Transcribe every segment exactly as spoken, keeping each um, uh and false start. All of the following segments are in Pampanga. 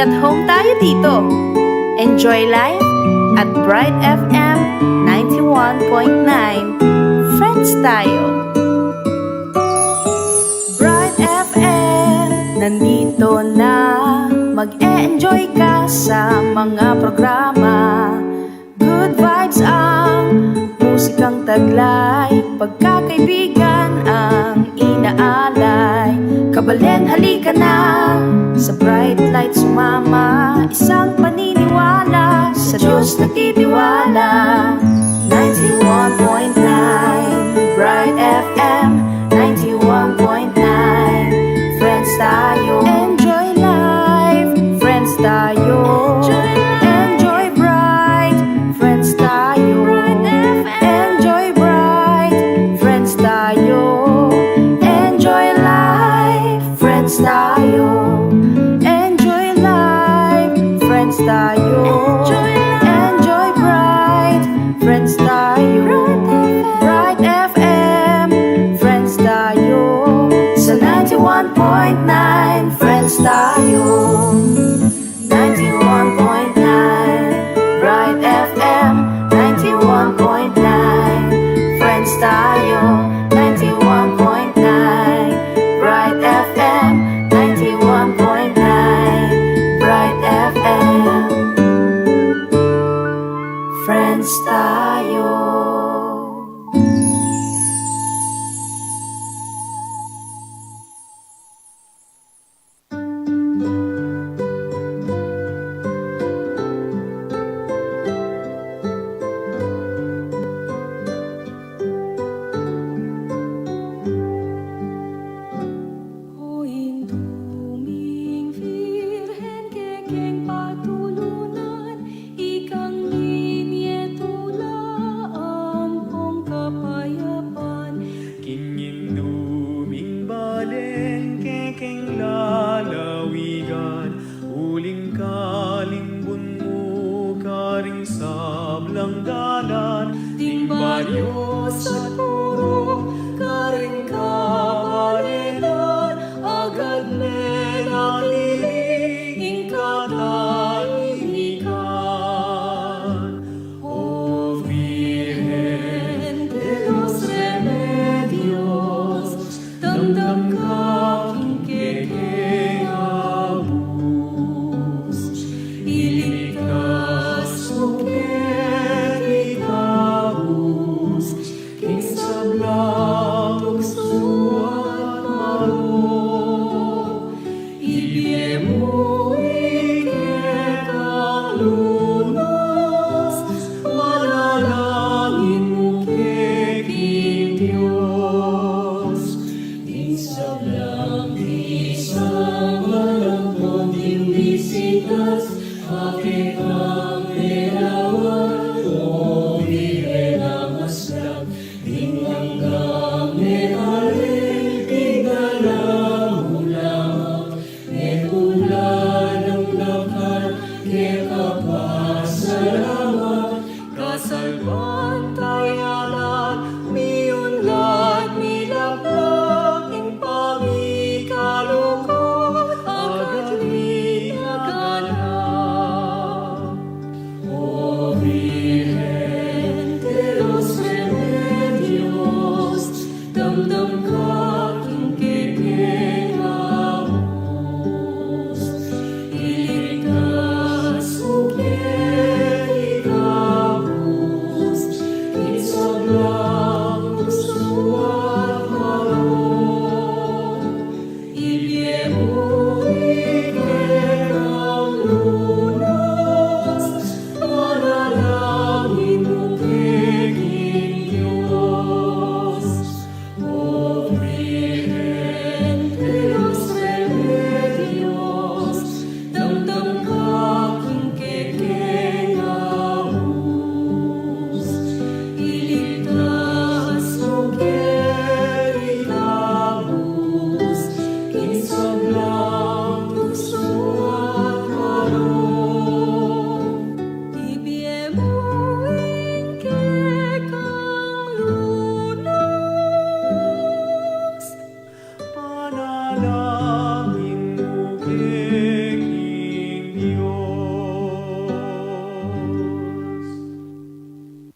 At home tayo dito. Enjoy life at Bright F M ninety-one point nine. Friends tayo. Bright F M, nandito na. Mag-e-enjoy ka sa mga programa. Good vibes ang musikang taglay, pagkakaibigan ang inaalay. Kabalen, halika na sa Bright Light sumama. Isang paniniwala sa Diyos nagtitiwala. Ninety-one point nine Bright F M, ninety-one point nine. Friends tayo. Enjoy life. Friends tayo. Enjoy life. Enjoy bright. Friends tayo. Bright F M. Enjoy bright. Friends tayo. Enjoy life. Friends tayo. Enjoy life. Friends tayo. Enjoy life. Enjoy bright. Friends tayo. Bright F M. Friends tayo. Sa ninety-one point nine, Friends tayo. Ninety-one point nine Bright F M. Ninety-one point nine Friends tayo. Ninety-one point nine Bright F M. Ninety-one point nine Bright F M. Friends tayo. O Indu ming Virgen, kekeng patulunan, ikang minye tula ampong kapayapan. King Indu ming balen, kekeng lalawigan, uling kalimbun mu karing sablang dalan. Ding banyos at purok karing kabalenan, agad me na king katahimikan. O Virgen de los Remedios, damdam ka king kekeng abus, iligtas mu kekeng abus,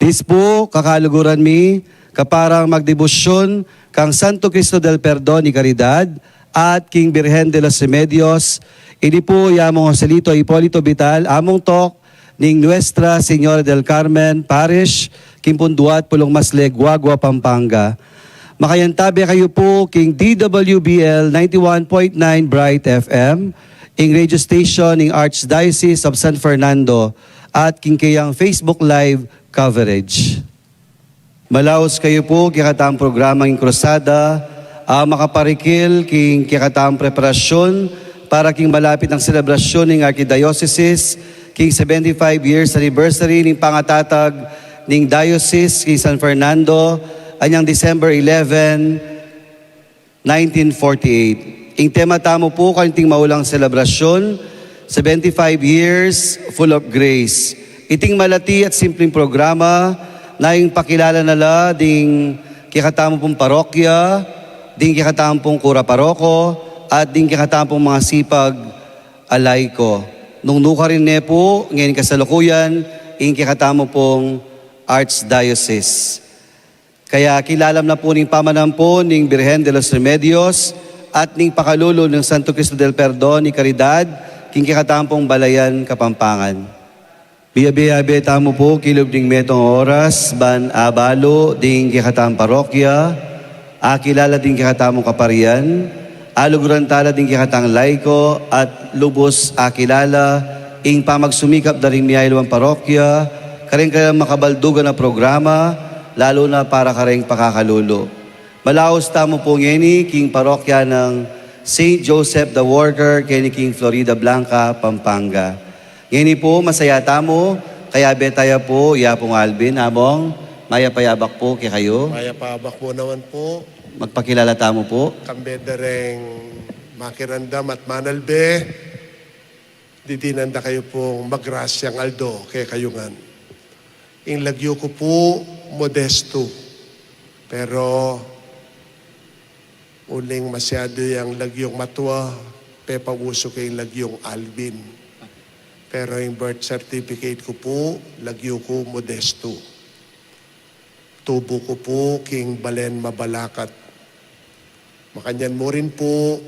Dispu, kakaluguran mi, kaparang magdebosyon kang Santo Cristo del Perdon y Caridad at king Birhen de los Remedios, ini pu i Among Joselito Hipolito Vital, Among Tok, ning Nuestra Señora del Carmen Parish, king punduat Pulong Masle, Guagua, Pampanga. Makayantabe kayu pu king D W B L ninety-one point nine Bright F M, ing radio station ning Archdiocese of San Fernando, at king keyang Facebook Live coverage. Malaus kayu pu king kekatang programang Cruzada, a makaparikil king kekatang preparasyon para king malapit nang selebrasyon ning Archdiocese, king seventy-five years anniversary ning pangatatag ning Diocese king San Fernando, anyang December eleven, nineteen forty-eight. Ing tema tamu pu kaniting maulang selebrasyon, seventy-five years full of grace. Iting malati at simpleng programa, nanu ing pakilala na la ding kekatamu pung parokya, ding kekatamu pung kura paroko, at ding kekatamu pung masipag a laiko. Nung nukarin ne pu, ngeni kasalukuyan, ing kekatamu pung Archdiocese. Kaya kilala mu na pu ning pamanampun ning Birhen de los Remedios at ning pakalulu ning Santo Cristo del Perdon y Caridad king kekatamu pung balayan Kapampangan. Biabe-abe tamu pu kilub ning metung a oras ban abalu ding kekatamung parokya, akilala ding kekatamung kaparian, aluguran tala ding kekatang laiko, at lubus akilala ing pamagsumikap da ring miyayaliwang parokya kareng kanilang makabaldugan a programa, lalu na para kareng pakakalulu. Malaus tamu pu ngeni king parokya nang Saint Joseph the Worker keni king Floridablanca, Pampanga. Ngeni pu, masaya tamu, kayabe taya pu i Apung Alvin. Among, mayap a abak pu kekayu. Mayap a abak mu naman pu. Magpakilala tamu pu. Kambe da reng makiramdam at manalbe, didinan da kayu pung magrasyang aldo kekayu ngan. Ing lagyu ku pu, Modesto. Pero uling masyadu yang lagyung matua, pepausu ke ing lagyung Alvin. Pero ing birth certificate ku pu, lagyu ku Modesto. Tubu ku pu king balen Mabalacat. Makanyan mu rin pu,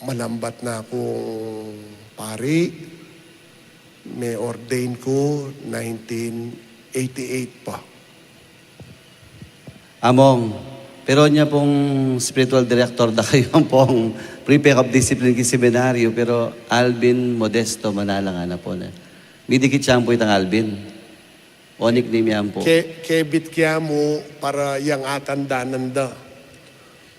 malambat na kung pari, me-ordain ku nineteen eighty-eight pa. Among, pero nya pung spiritual director da kayu, pung prefect of discipline king seminaryo, pero Alvin Modesto, manala ngana pu ne. Midikit ya pu itang Alvin. O nickname ya pu. Ke-, kebit ke mu para yang atandanan da.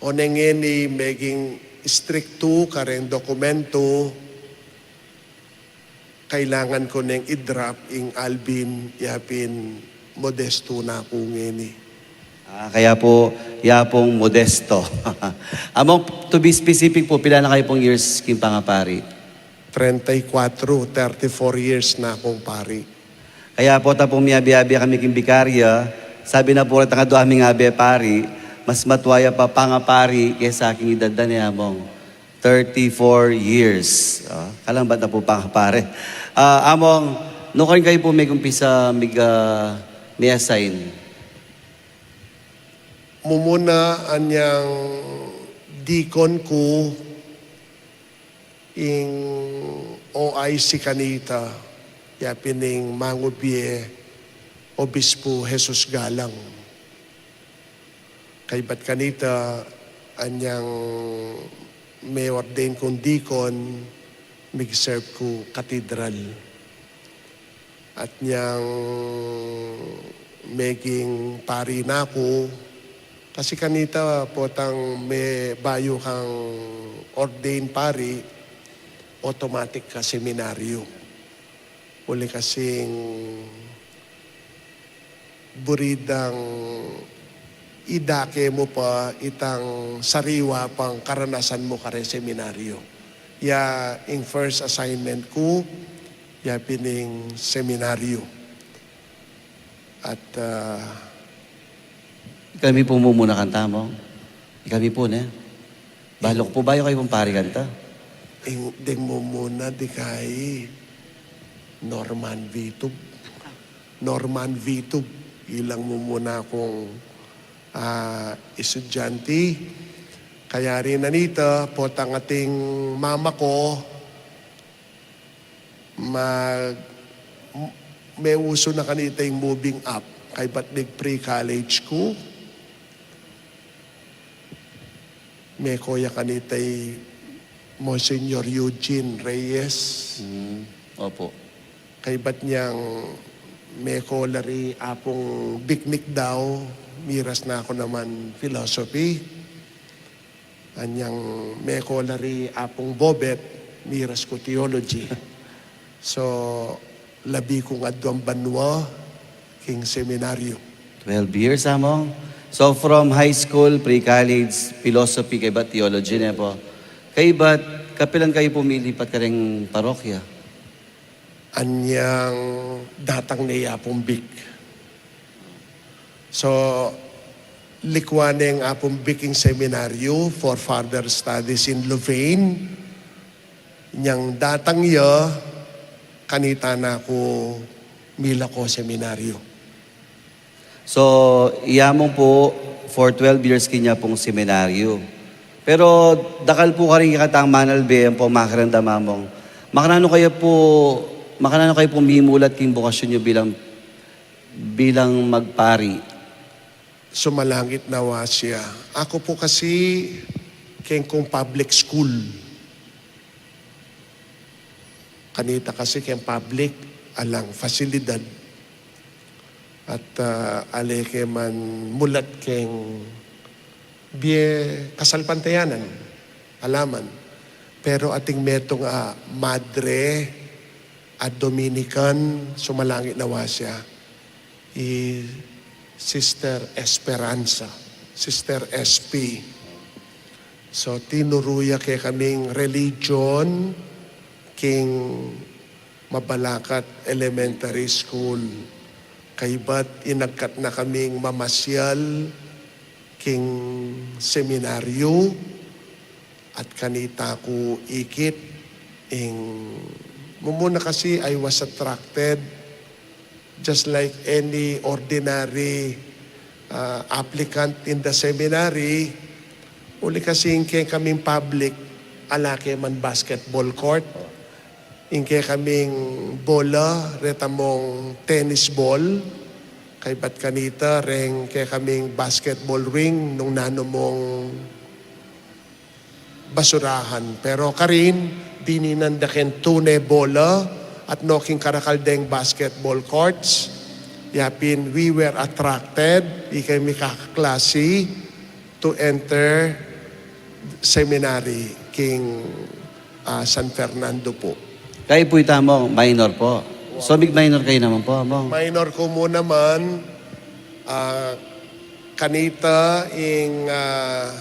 Oneng ngeni meging striktu kareng dokumentu, kailangan ku neng i-drop ing Alvin, ya pin Modesto na ku ngeni. Ah, kaya pu, ya pung Modesto. Among, to be specific pu, pila na kayu pung years king pangapari? Treinta y cuatro, thirty-four years na kung pari. Kaya pu, ta pung miyabe-abe kami king bikarya, sabi na pu reta, adua ming abe pari, mas matua ya pa pangapari kesa king edad da ne, Among. Thirty-four years. Ah, kalambat na pu pangapari. Ah, Among, nukarin kayu pu megumpisa mig, ah, mi-assign? Mumuna anyang deacon ku, ing O I C kanita, ya pin ing mangubie, Obispo Jesus Galang. Kaybat kanita, anyang me-ordain kung deacon, mig-serve ku cathedral. At nyang meging pari na ku, kasi kanita potang me-, bayu kang ordain pari, automatic ka seminaryo. Uli kasing buri dang idake mu pa itang sariwa pang karanasan mu kareng seminaryo. Ya ing first assignment ku, ya pin ing seminaryo. At, ah, ikami pu mumuna kanta, Among. Ikami pu, ne? Balu ku pu, bayu kayu pung pari kanta. Ing, deng mumuna, di kay Norman Vitub. Norman Vitub, ilang mumuna kung, ah, estudyante. Kaya rin anita, potang ating mama ko, mag, m-, meusu na kanita ing moving up, kaybat ning pre-college ku, meko ya kanita i Monsignor Eugene Reyes. Mm, opo. Kaybat neng meko la ri Apung Biknik daw, miras na ku naman philosophy. Anyang meko la ri Apung Bobet, miras ku theology. So, labi kung aduang banua king seminaryo. Twelve years, Among. So, from high school, pre-college, philosophy, kaybat theology, ne po? Kaybat, kapilan kayu pung milipat kareng parokya? Anyang datang ne i Apung Bik. So, likuan neng Apung Bik ing seminaryo for further studies in Louvain. Nyang datang ya, kanita na ku milako seminaryo. So, i Among pu, for twelve years keni pung seminaryo. Pero dakal pu karing ikatang manalbe, ampong makiramdam, Among. Makananu kayu pu, makananu kayu pu mimulat king bokasyon yu bilang, bilang magpari? Sumalangit na wasya. Aku pu kasi keng kung public school. Kanita kasi keng public, alang fasilidad. At, ah, ale ke man mulat keng bie kasalpantayanan, ala man. Pero ating metung a madre a Dominican, sumalangit na wasya, i Sister Esperanza, Sister S P. So, tinuru ya kekaming religion king Mabalacat Elementary School. Kaybat inagkat na kaming mamasyal king seminaryo at kanita ku ikit ing, mumuna kasi I was attracted just like any ordinary, ah, applicant in the seminary, uli kasi ing kekaming public, ala ke man basketball court, ing kekaming bola, reta mung tennis ball, kaybat kanita, reng kekaming basketball ring, nung nanu mung basurahan. Pero karin, dininan da keng tune bola at no king karakal deng basketball courts. Yapin, we were attracted, ikami kakaklasi, to enter seminary king, ah, San Fernando pu. Kayu pu ita, Among, minor pu. So, mig-minor kayu naman pu, Among. Minor ku mu naman, ah, kanita ing, ah,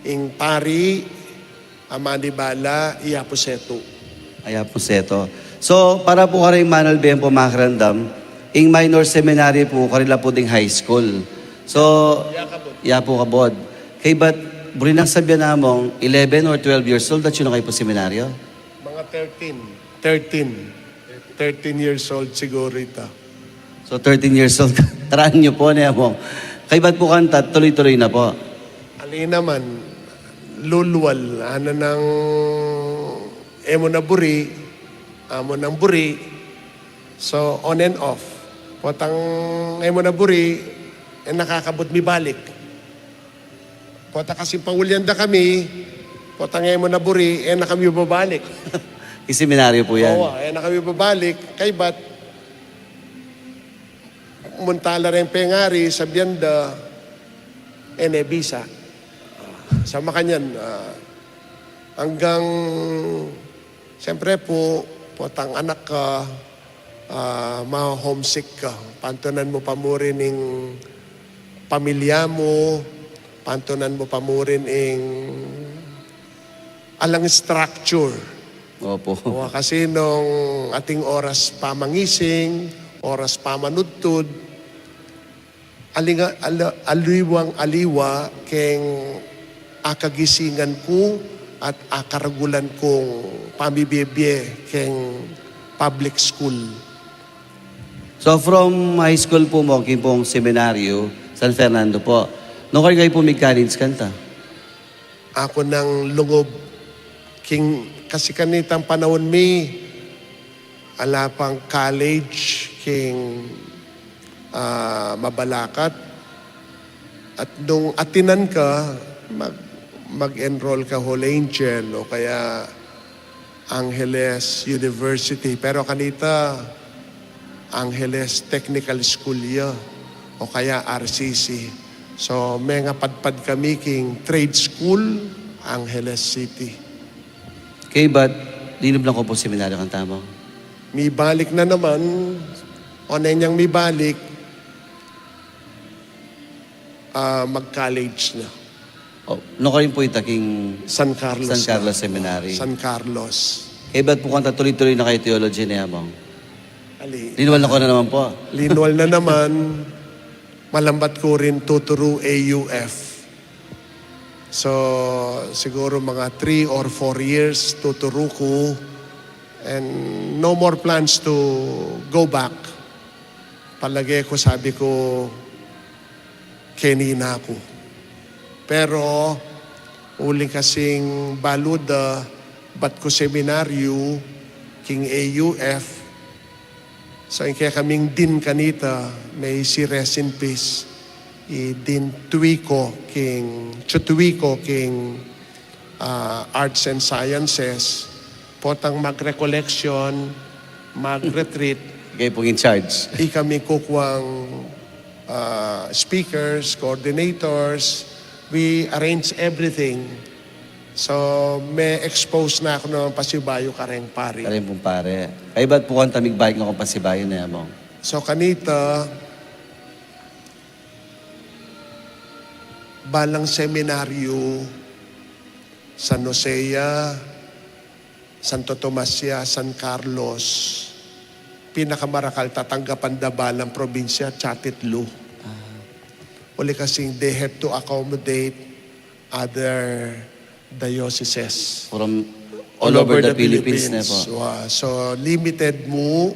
ing pari a manibala, i Apu Setu. I Apu Setu. So, para pu karing manalbe, ampong makiramdam, ing minor seminary pu, karela pu ding high school. So, ya pu kabud. Kaybat, buri nang sabian, Among, eleven or twelve years old, atyu na kayu pu seminaryo? Mga thirteen. Thirteen. Thirteen years old siguro ita. So, thirteen years old, karaan yu pu, ne, Among? Kaybat pu kanita, tuloy-tuloy na pu. Ali naman, lulwal, ana nang e mu na buri, amu nang buri. So, on and off. Potang e mu na buri, e na kakabud mibalik. Pota kasi paulyan da kami, potang e mu na buri, e na kami babalik. King seminaryo pu yan. Oo, e na kami babalik. Kaybat, munta la reng pengari, sabian da, e ne bisa. Sa makanyan, ah, anggang, siyempre pu, potang anak ka, ah, ma-homesick ka. Pantunan mu pa murin ing pamilya mu, pantunan mu pa murin ing alang structure. Opo. O, kasi nung ating oras pamangising, oras pamanudtud, alinga-, ala-, aliwang-aliwa keng akagisingan ku at akaragulan kung pamibie-bie keng public school. So, from high school po mo, king pong seminaryo, San Fernando po. Nung kayu, kayu po mig-college kanita? Aku nang lungub king, kasi kanitang panaun mi, ala pang college king, ah, mabalakat. At nung atinan ka, mag-, mag-enroll ka Holy Angel o kaya Angeles University. Pero kanita, Angeles Technical School ya, o kaya R C C. So, mengapadpad kami king trade school, Angeles City. Kaybat linub na ko pu seminaryo kanita, Among? Mibalik na naman, o ne nyang mibalik, ah, mag-college na. O, nung kayu pu ita king San Carlos San Carlos na. Seminary. San Carlos. Kaybat pu kanita tuloy-tuloy na kayu theology ne, Among? Ali. Linwal na ko na naman pu. Linwal na naman, malambat ku rin tuturu A U F. So, siguro mga three or four years tuturu ku and no more plans to go back. Palage ku, sabi ku, keni na ku. Pero, uling kasing balu da, bat ku seminaryo, king A U F, so, ing kekaming dean kanita, may si rest in peace, i Dean Tuico king, Chutuico king, ah, Arts and Sciences, potang mag-recollection, mag-retreat, ikayu pung in charge. Ikami kukuang, ah, speakers, coordinators, we arrange everything. So, me-expose na ku naman pasibayu kareng pari. Kareng pung pari. Kaybat pu kanita migbalik na kung pasibayu ne, Among? So, kanita, balang seminaryo, San Jose ya, Santo Tomas ya, San Carlos, pinakamarakal tatanggapan da balang probinsya, tsaka titlu. Ah. Uli kasing they have to accommodate other dioceses. From all over the Philippines ne pu. Wa, so, limited mu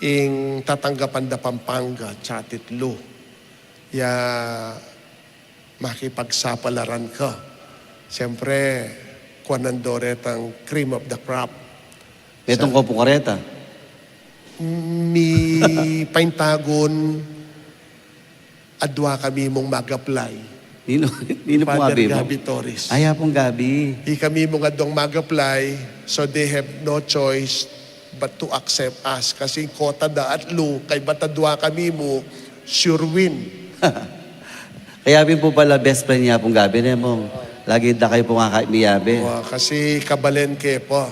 ing tatanggapan da Pampanga, tsaka titlu. Ya, makipagsapalaran ka. Siyempre, kuanan do retang cream of the crop. Metung ko pu kareta. Mi paintagun, adua kami mung mag-apply. Ninu, ninu pu? Father Gabi, Among? Gabi Torres. Ay, ya pung Gabi. Ikami mung adwang mag-apply, so they have no choice but to accept us. Kasi ing kota da atlu, kaybat adua kami mu, sure win. Kaya pin pu pala best friend ya pung Gabi ne, Among? Lagi da kayu pung akakit miyabe. Wa, kasi kabalen ke pa.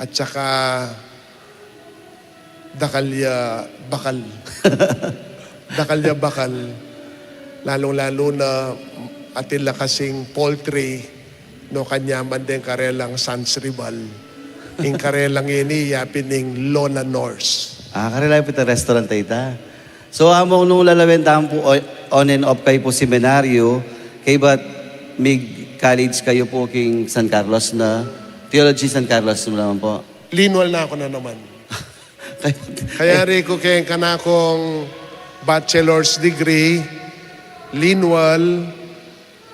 At saka, dakal ya bakal. Dakal ya bakal. Lalung-lalu na atin la kasing poultry, no, kanyaman deng karelang Sans Rival. Ing karelang ini, yapin ing Lola Nors. Ah, karela pu ita restaurant a ita. So, Among, nung lalawen tamu pu, o-, on and off kayu pu seminaryo, kaybat mig-college kayu pu king San Carlos na, Theology San Carlos naman pu. Linwal na ku na naman. Kayari ku keng kanakung bachelor's degree, linwal,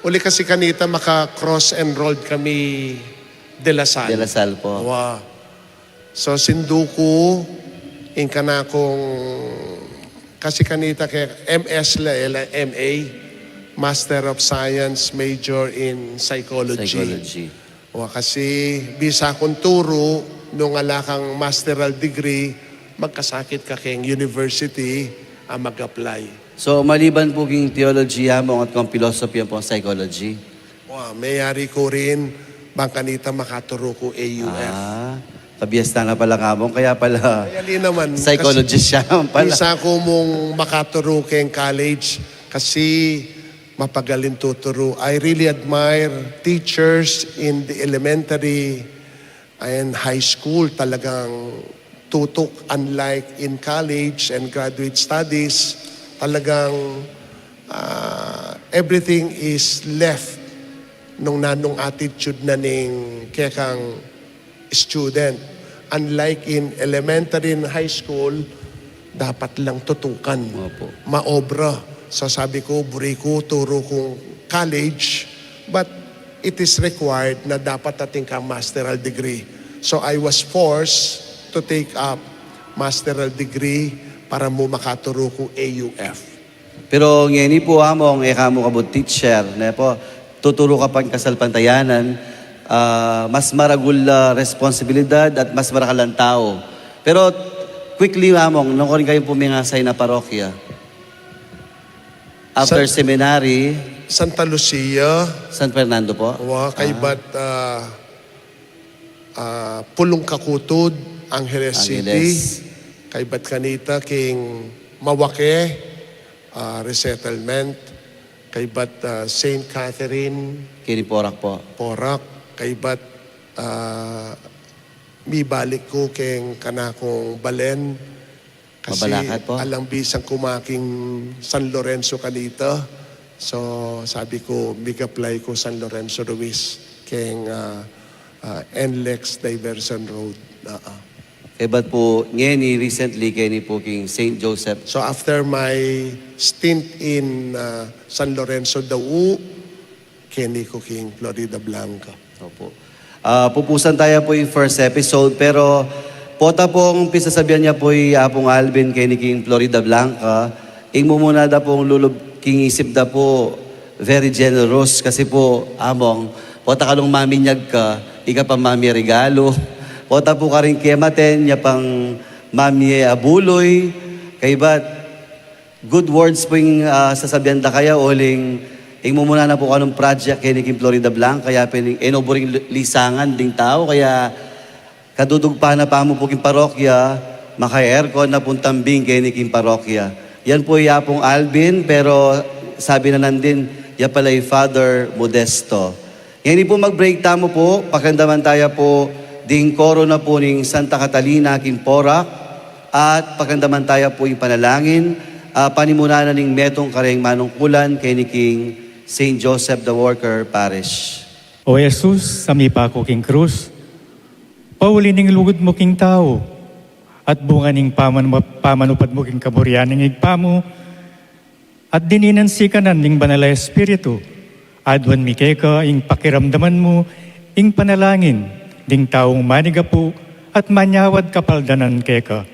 uli kasi kanita maka-cross-enrolled kami De La Salle. De La Salle pu. Wa. So, sindu ku ing kanakung, kasi kanita ke M S la, e la M A, Master of Science, major in Psychology. Psychology. Wa, kasi bisa kung turu, nung ala kang masteral degree, magkasakit ka keng university a mag-apply. So, maliban pu king theology, Among, at kung philosophy, yan pu ang psychology. Wa, meyari ku rin, bang kanita makaturu ku A U F. Ah, kabiasnan na pala, Among, kaya pala. Kaya ali naman, psychologist kasi siya pala. Bisa ku mung makaturu keng college, kasi mapagal ing tuturu. I really admire teachers in the elementary and high school. Talagang tutuk, unlike in college and graduate studies, talagang, ah, everything is left nung nanung attitude na ning kekang student. Unlike in elementary and high school, dapat lang tutukan. Opo. Maobra. So sabi ku, buri ku turu kung college, but it is required na dapat atin kang masteral degree. So I was forced to take up masteral degree para mu makaturu kung A U F. Pero ngeni pu, Among, e ka mu kabud teacher, ne pu, tuturu ka pa king kasalpantayanan, ah, mas maragul a responsibilidad at mas marakal a tau. Pero quickly, Among, nu karin kayu pu mingasay na parokya? After San- seminary, Santa Lucia. San Fernando pu? Wa, kaybat, ah, ah, Pulung Kakutud, Angeles City. Angeles. Kaybat kanita king Mawake, ah, resettlement. Kaybat, ah, Saint Catherine. Keni Porac pu. Porac. Kaybat, ah, mibalik ku king kanakung balen. Kasi alang bisang ku making San Lorenzo kanita. So, sabi ku, mig-apply ku San Lorenzo Ruiz keng, ah, ah, N lex Diversion Road. Ah, ah. Kaybat pu, ngeni recently, keni pu king Saint Joseph. So, after my stint in, ah, San Lorenzo Dau, keni ku king Florida Blanca. Opo. Ah, pupusan taya pu ing first episode, pero pota pung pisasabian ya pu i Apung Alvin keni king Florida Blanca, ing mumuna da pung lulub king isip da pu, very generous, kasi pu, Among, pota ka nung maminyag ka, ika pa mamie regalu, pota pu karing kematen, ya pang mamie abuloy, kaybat, good words pu ing, ah, sasabian da kaya, uling ing mumuna na pu kanung project keni king Florida Blanca, kaya pin, e no buring li-, lisangan ding tau, kaya kadudugpan na pa mu pu king parokya, maka-aircon na pung tambing keni king parokya. Yan pu i Apung Alvin, pero sabi na nandin, ya pala i Father Modesto. Ngeni pu mag-break tamu pu, pakiramdaman taya pu ding koro na pu ning Santa Catalina king Porac, at pakiramdaman taya pu ing panalangin, ah, panimunan na ning metung kareng manungkulan keni king Saint Joseph the Worker Parish. O Jesus, a mipaku king krus, pauli ning lugud mu king tau, at bunga ning paman-, pamanupad mu king kaburian ning Ibpa mu, at dininan sikanan ning Banal a Espiritu, aduan mi keka ing pakiramdaman mu ing panalangin ding taung manigapu at manyawad kapaldanan keka.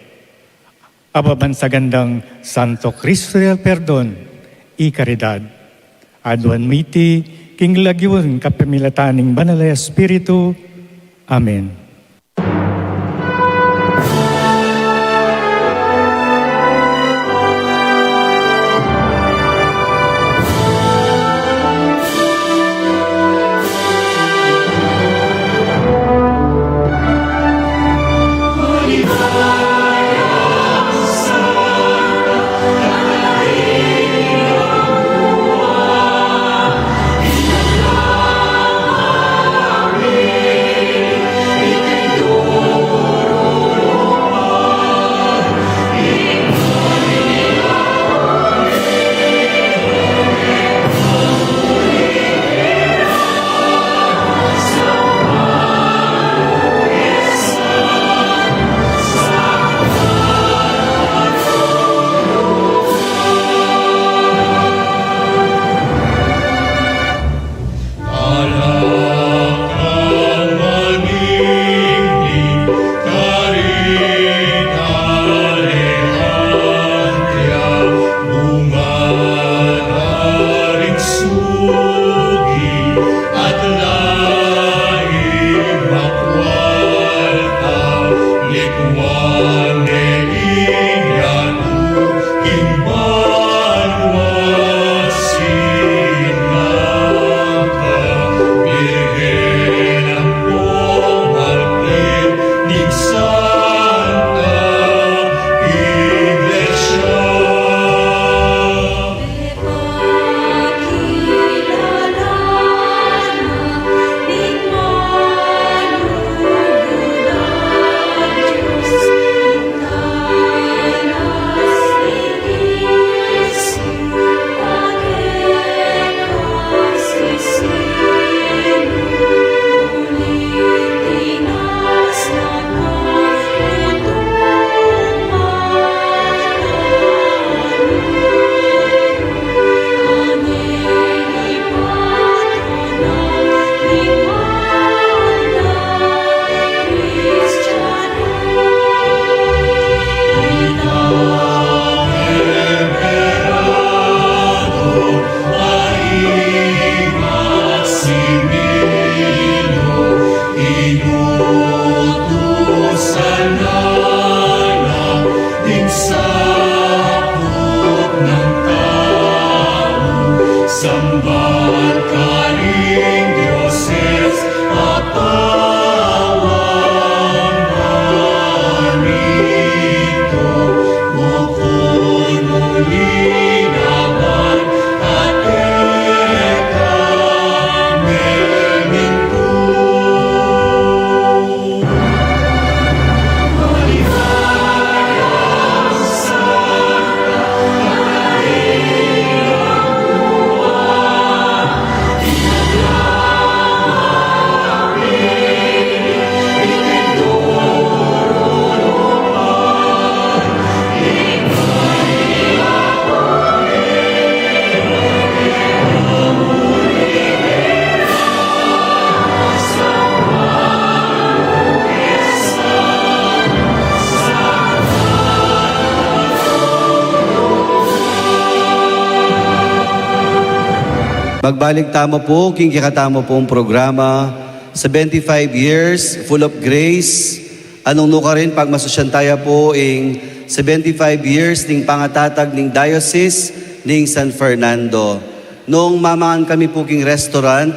Ababan sa gandang Santo Cristo del Perdon y Caridad, aduan mi iti king lagyu ning kapamilatan ning Banal a Espiritu. Amen. Magbalik tamu pu king kekatamu pung programa, seventy-five years full of grace. Nung nukarin pagmasusyan taya pu ing seventy-five years ning pangatatag ning Diocese ning San Fernando. Nung mamangan kami pu king restaurant,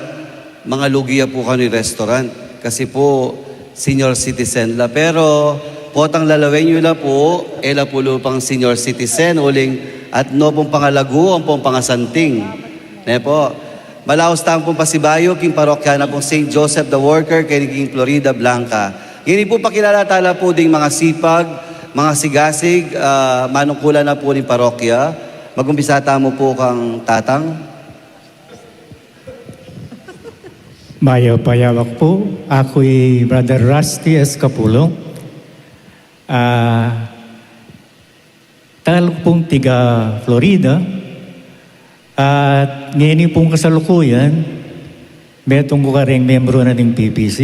mangalugi ya pu kanu ing restaurant. Kasi pu, senior citizen la. Pero, potang lalawen yu la pu, e la pu lupang senior citizen, uling atin pung pangalagu ampong pangasanting. Ne pu? Malaus tang pung pasibayu king parokya na pung Saint Joseph the Worker keni king Floridablanca. Ngeni pu, pakilala tala pu ding mangasipag, mangasigasig, ah, manungkulan na pu ning parokya. Magumpisa tamu pu kang Tatang. Mayap a yabak pu, aku i Brother Rusty Escapulong. Ah, tagal ku pung tiga Florida, at ngeni pung kasalukuyan, metung ku kareng membro na ning P P C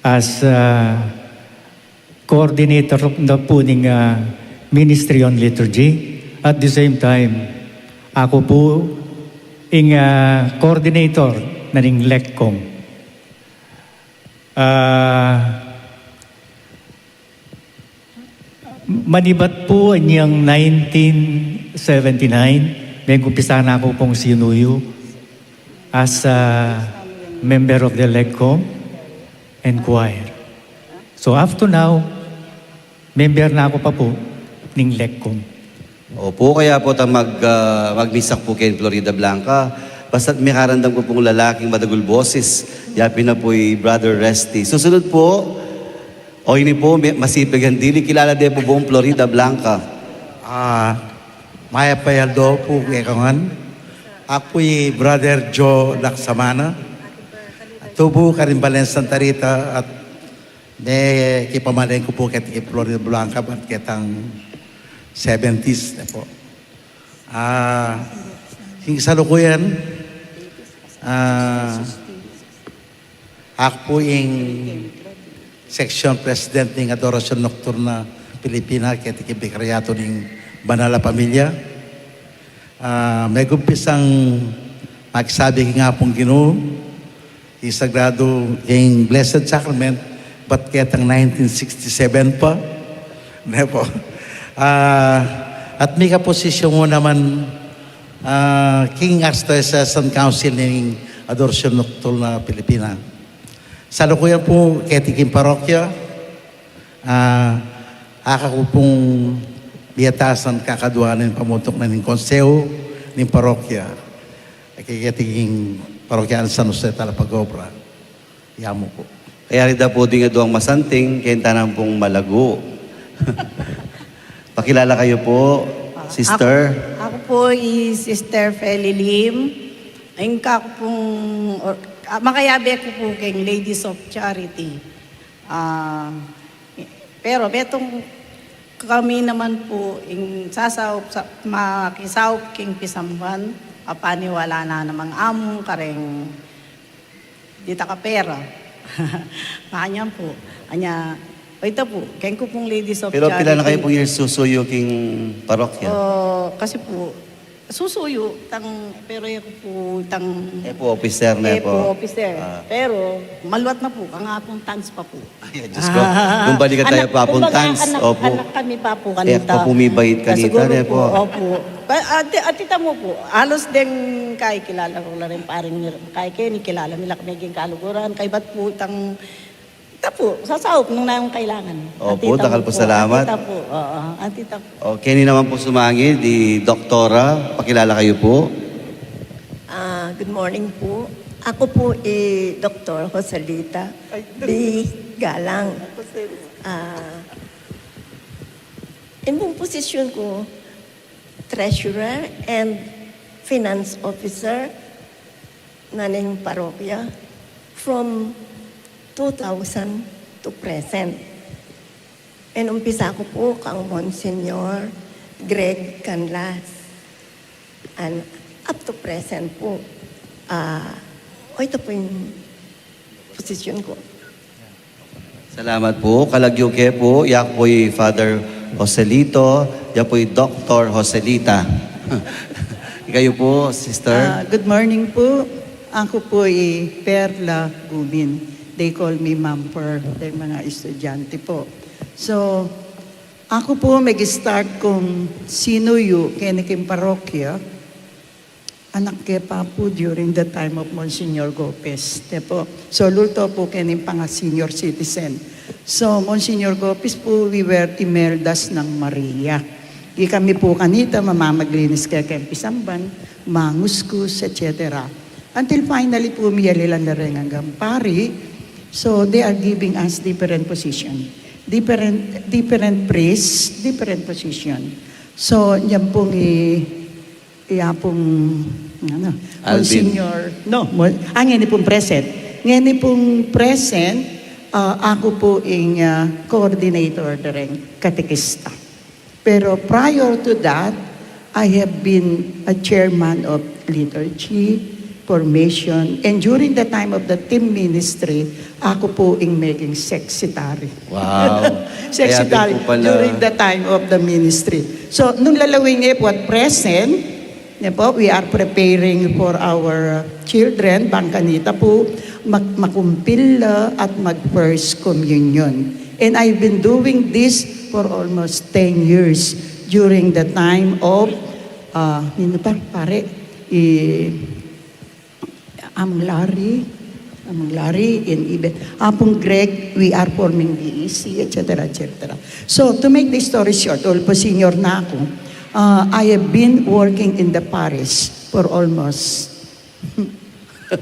as, ah, coordinator na pu ning, ah, Ministry on Liturgy. At the same time, aku pu ing, ah, coordinator na ning LECCOM. Ah, manibat pu anyang nineteen seventy-nine, megumpisa na ku pung sinuyu as a member of the LECCOM and choir. So up to now, member na ku pa pu ning LECCOM. Opu, kaya pu ta mag-, ah, magmisak pu keng Floridablanca. Basta't makaramdam ku pung lalaking madagul boses, yapin na pu i Brother Rusty. Susunod pu, o ini pu, me-, masipag yang dili, kilala de pu buung Floridablanca. Ah, mayap a aldo pu kekayu ngan. Aku pu i Brother Joe Lacsamana. Tubu karing Balen, Santa Rita, at mekipamalengke ku pu keti king Floridablanca bat ketang seventies na pu. Ah, king kasalukuyan, ah, aku pu ing section president ning Adoracion Nocturna Filipina keti king Bikariatu ning Banal a Pamilya. Ah, megumpisang makisabi king Apung Ginu, king Sagrado, king Blessed Sacrament, bat ketang nineteen sixty-seven pa. Ne pu? Ah, at mika posisyon mu naman, ah, king Archdiocesan Council ning Adoracion Nocturna Filipina. Salukuyan pu keti king parokya, ah, aku pung miyatasan kakadua ning pamutuk na ning konseho ning parokya. Keti king parokya San Jose Talapag-obra. Yamu pu. Kaya rida pu ding aduang masanting, keng tanan pung malagu. Pakilala kayu pu, ah, sister. Aku, aku pu i Sister Feli Lim. Ing kaku pung, or, ah, makayabe ku pu keng Ladies of Charity. Ah, pero metung kami naman pu ing sasaup, sa, makisaup king pisamban, apaniwala na namang amu kareng di ta kapera. Makanyan pu. Anya, o ita pu, keng ku pung Ladies of Charity. Pero pila na kayu pung years susuyu king parokya? O, kasi pu, susuyu, tang, pero e ku pu, tang, e pu officer na e pu. E pu officer. Ah. Pero, maluat na pu, kang apung tans pa pu. Ay, Diyos ko. Ah. Kung balikan tayo, anak, papung kumbaga, tans. Anak, opu. Anak kami pa pu kanita. E, opu, mibait kanita, siguro ne pu, pu. Opu. Ba, ati, ati ta mu pu, alos deng kaikilala ku la rin, paring mi, kai keni, kilala mi la kami king kaluguran, kaibat pu, tang, ita pu, sasaup nung nanu kailangan. Opu, ati ta mu pu, dakal pu salamat. Ati ta pu, oo, ati ta pu. O, keni naman pu sumangid, i Doktora, pakilala kayu pu. Ah, good morning pu. Aku pu i Doktor Joselita B. Galang. Ah, ing pung posisyon ku, treasurer and finance officer na ning parokya from two thousand to present. Inumpisa ku pu kang Monsignor Greg Canlas. And up to present pu, ah, o, ita pu ing posisyon ku. Salamat pu. Kalagyu ke pu, yaku pu i Father Joselito, ya pu i Doktor Joselita. Kayo po, sister? Ah, good morning po. Ako po i Perla Gumin. They call me Ma'am Per, keng mga estudyante po. So, aku po mag-start kung sinuyu keni king parokya. Anak ke pa po during the time of Monsignor Gopez. Te po, so, lulto po keni panga senior citizen. So, Monsignor Gopez po, we were Imeldas ng Maria. Ikami po kanita, mamamaglinis keng pisamban, manguskus, et cetera. Until finally po, miyalilan la reng anggang pari. So, they are giving us different position. Different, different priest, different position. So, yan pong i-, iya pong, ano, Alvin. Monsignor, no, Mon-, ah, ngeni pong present. Ngeni pong present, ah, aku po ing, ah, coordinator dareng katekista. Pero prior to that, I have been a chairman of liturgy, formation, and during the time of the team ministry, aku po ing meging sexitary. Wow. Sexitary Kaya din po pala. During the time of the ministry. So, nung lalawin niya po at present, niya po, we are preparing for our children, bang kanita po, mag makumpil la at mag first communion. And I've been doing this for almost ten years during the time of, ah, nino pa, pare, i, Among Larry, Among Larry, and even Apong Greg, we are forming B E C, et cetera, et cetera. So, to make the story short, although senior na ako, ah, I have been working in the parish for almost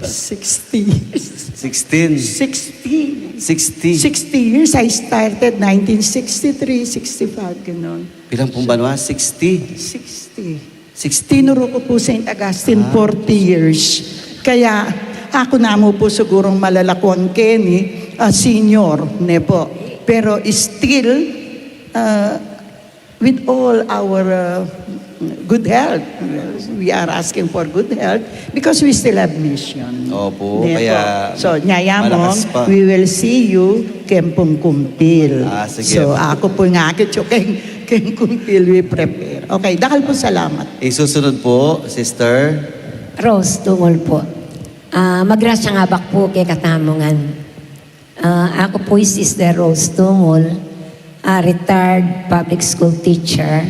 sixty years. Sixteen. Sixty. Sixty. Sixty years. I started nineteen sixty-three, sixty-five, ganon. Ilang pong banwa? Sixty. Sixty. Sixty. Tinuro ko po Saint Augustine, Ah. forty years. Kaya ako namu po sigurong malalakwang keni, ah, senior, ne po. Pero still, ah, with all our, ah, good health, we are asking for good health because we still have mission. Opo, Ne kaya po. So, nyaya mo, malakas pa. We will see you keng pung kumpil. Ah, sige So, po. Aku po nga keng, keng kumpil we prepare. Okay, dakal po salamat. Isusunod po, sister. Rose Tungol po. Ah, magrasyang abak po kekatamu ngan. Ah, aku po i Sister Rose Tungol, ah, retired public school teacher.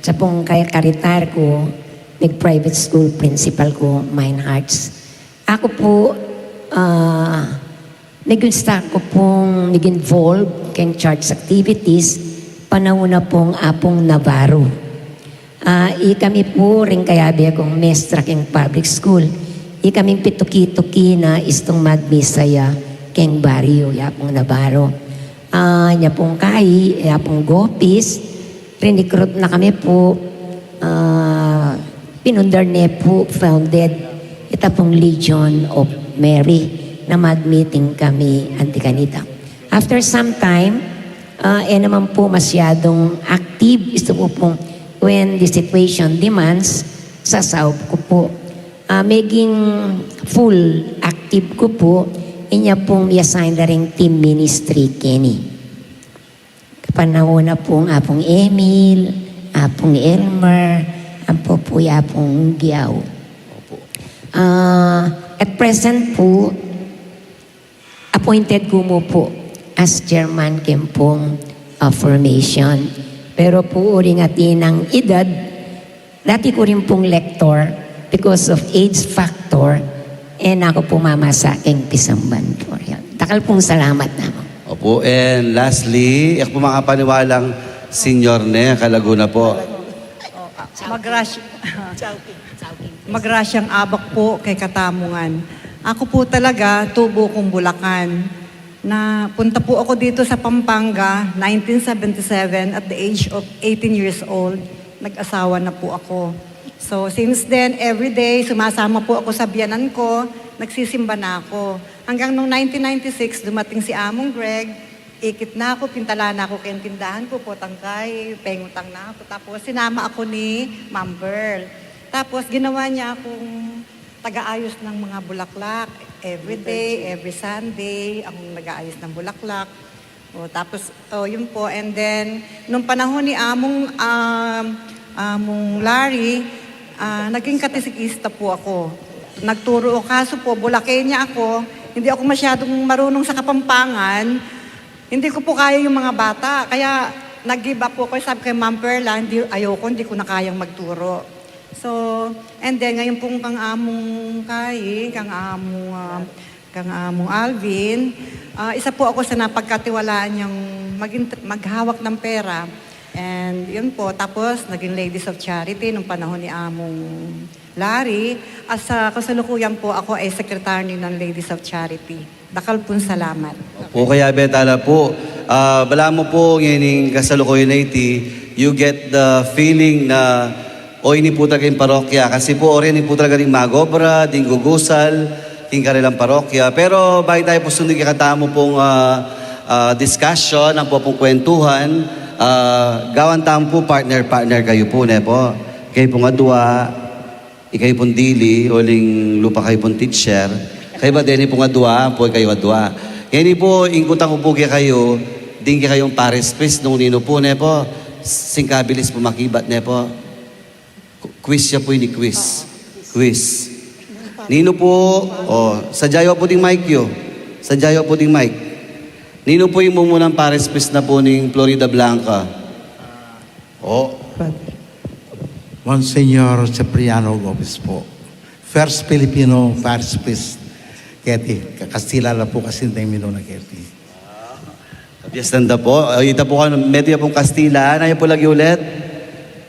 Sa pung kaya ka-retire ku, nag-private school principal ku, Mine Hearts. Aku po, ah, nag-start ku pung nag-involve keng church activities, panaun na pung Apung Navarro. Ah, ikami po ring kayabe kung mestra keng public school. Ikaming pituki-tuki na istung magmisa ya keng baryo, ya pung Navarro. Ah, nya pung kai, ya pung Gopis, rinikrut na kami po, ah, pinundar ne po, founded, ita pung Legion of Mary na mag-meeting kami anti kanita. After some time, ah, e naman po masyadong active. Isto po pong when the situation demands, sasaub ku po. Ah, meging full active ku po, inya pong i-assign da ring team ministry keni. Kapanaun na pong Apung Emil, Apung Elmer, ampo po i Apung Giaw. Ah, at present po, appointed ku mu po as chairman keng pung, ah, formation. Pero po uling atin ang edad, dati ku rin pong lector, because of age factor, e na ku po mamasa keng pisamban po. Yan. Dakal pong salamat namu. Opo, and lastly, e ku po makapaniwalang senior ne, kalagu na po. Magrasy-, magrasyang abak po kekatamu ngan. Aku po talaga, tubo kung Bulacan. Napunta po ako dito sa Pampanga, nineteen seventy-seven, at the age of eighteen years old, nag-asawa na po ako. So, since then, every day, sumasama po ako sa biyanan ko, nagsisimba na ako. Hanggang nung nineteen ninety-six, dumating si Among Greg, ikit na ako, pintala na ako keng tindahan ko, potang kay, pengutang na ako. Tapos, sinama ako ni Ma'am Pearl. Tapos, ginawa niya akong taga-ayos ng mga bulaklak. Every day, every Sunday, akong nag-aayos ng bulaklak. O, tapos, o, yun po. And then, nung panahon ni Among, um, Among Larry, Ah, naging katesikista po ako. Nagturo ako, kaso po, Bulakeña ako, hindi ako masyadong marunong sa Kapampangan. Hindi ko po kaya yung mga bata, kaya nag-give up po ako. Sabi ko kay Ma'am Perla, "Hindi, ayoko, hindi ko na kayang magturo." So, and then, ngayon pong kang among Kai, kang among, ah, kang among Alvin, ah, isa po ako sa napagkatiwalaan niyang maging, maghawak ng pera. And yun po, tapos naging Ladies of Charity nung panahon ni Among Larry. At sa kasalukuyan po, ako ay secretary ng Ladies of Charity. Dakal pong salamat. Po, kaya betala po, ah, balamu po, ngening kasalukuyan a iti, you get the feeling na, o, ini po talaga ing parokya. Kasi po, o, ini po talaga ring mag-obra, ding gugusal king karelang parokya. Pero bayu tamu po sundun king kekatamu pong, ah, ah, discussion, ampo pong kwentuhan, ah, gawan tamu po partner-partner kayu po, ne po? Kayu pong adwa, ikayu pong dili, uling lupa kayu pong teacher. Kayu ba deni pong adwa, ampo ikayu adwa? Ngeni po, ing kutang ku po kekayu, ding kekayung parish priest nung ninu po, ne po? Singkabilis po makibat, ne po? Qu-, quiz ya po ini, quiz. Quiz. Ninu po, o, sadya yu po ding mic yu. Sadya yu po ding mic. Ninu po ing mumunang parish priest na po ning Floridablanca? O. Monsignor Cipriano Gomez po. First Filipino parish priest. Keti, ka-, Kastila la po kasi ing minuna keti. Kabiasnan da po. Ay, ita po kan, metung ya pong Kastila. Nanu ya po lagi ulit?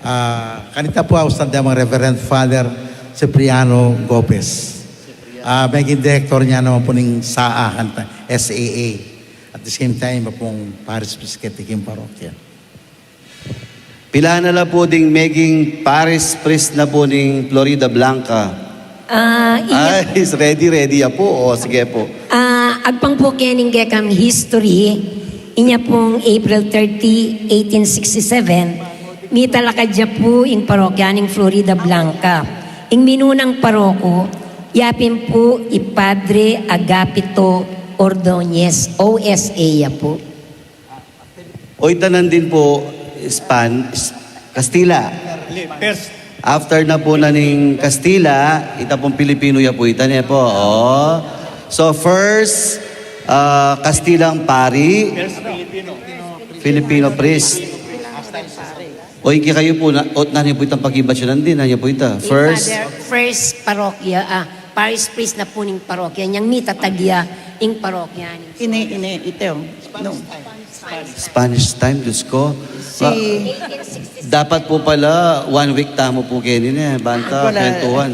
Ah, kanita po, ausan da mang Reverend Father Cipriano Gomez. Ah, meging direktor ne naman po ning S A A, kanita, S A A. At the same time, pung parish priest keti king parokya. Pilan na la po ding meging parish priest na po ning Floridablanca? Ah, inya Ay, ready, ready ya po. O, sige po. Ah, agpang po kening kekang history, inya pong April thirty, eighteen sixty-seven, mitalakad ya po ing parokya ning Floridablanca. Ing minunang paroko, ya pin po i Padre Agapito Ordonez, O S A ya po. O, ita nandin po, Span-, S-, Kastila. After na po na ning Kastila, ita pong Pilipino ya po ita, ne po. O. So, first, ah, Kastilang pari, Filipino priest. O, ing kekayu po, na, o, nanu ya po itang pakibat yu nandin, nanu ya po ita? First? Father, first parokya, ah, parish priest na po ning parokya, inyang mitatag ya ing parokya ning Ine, ine, ito. No. Spanish time, Diyos ko. Si Ma-, dapat po pala, one week tamu po keni, ne, banta, Wala. Kwentuhan.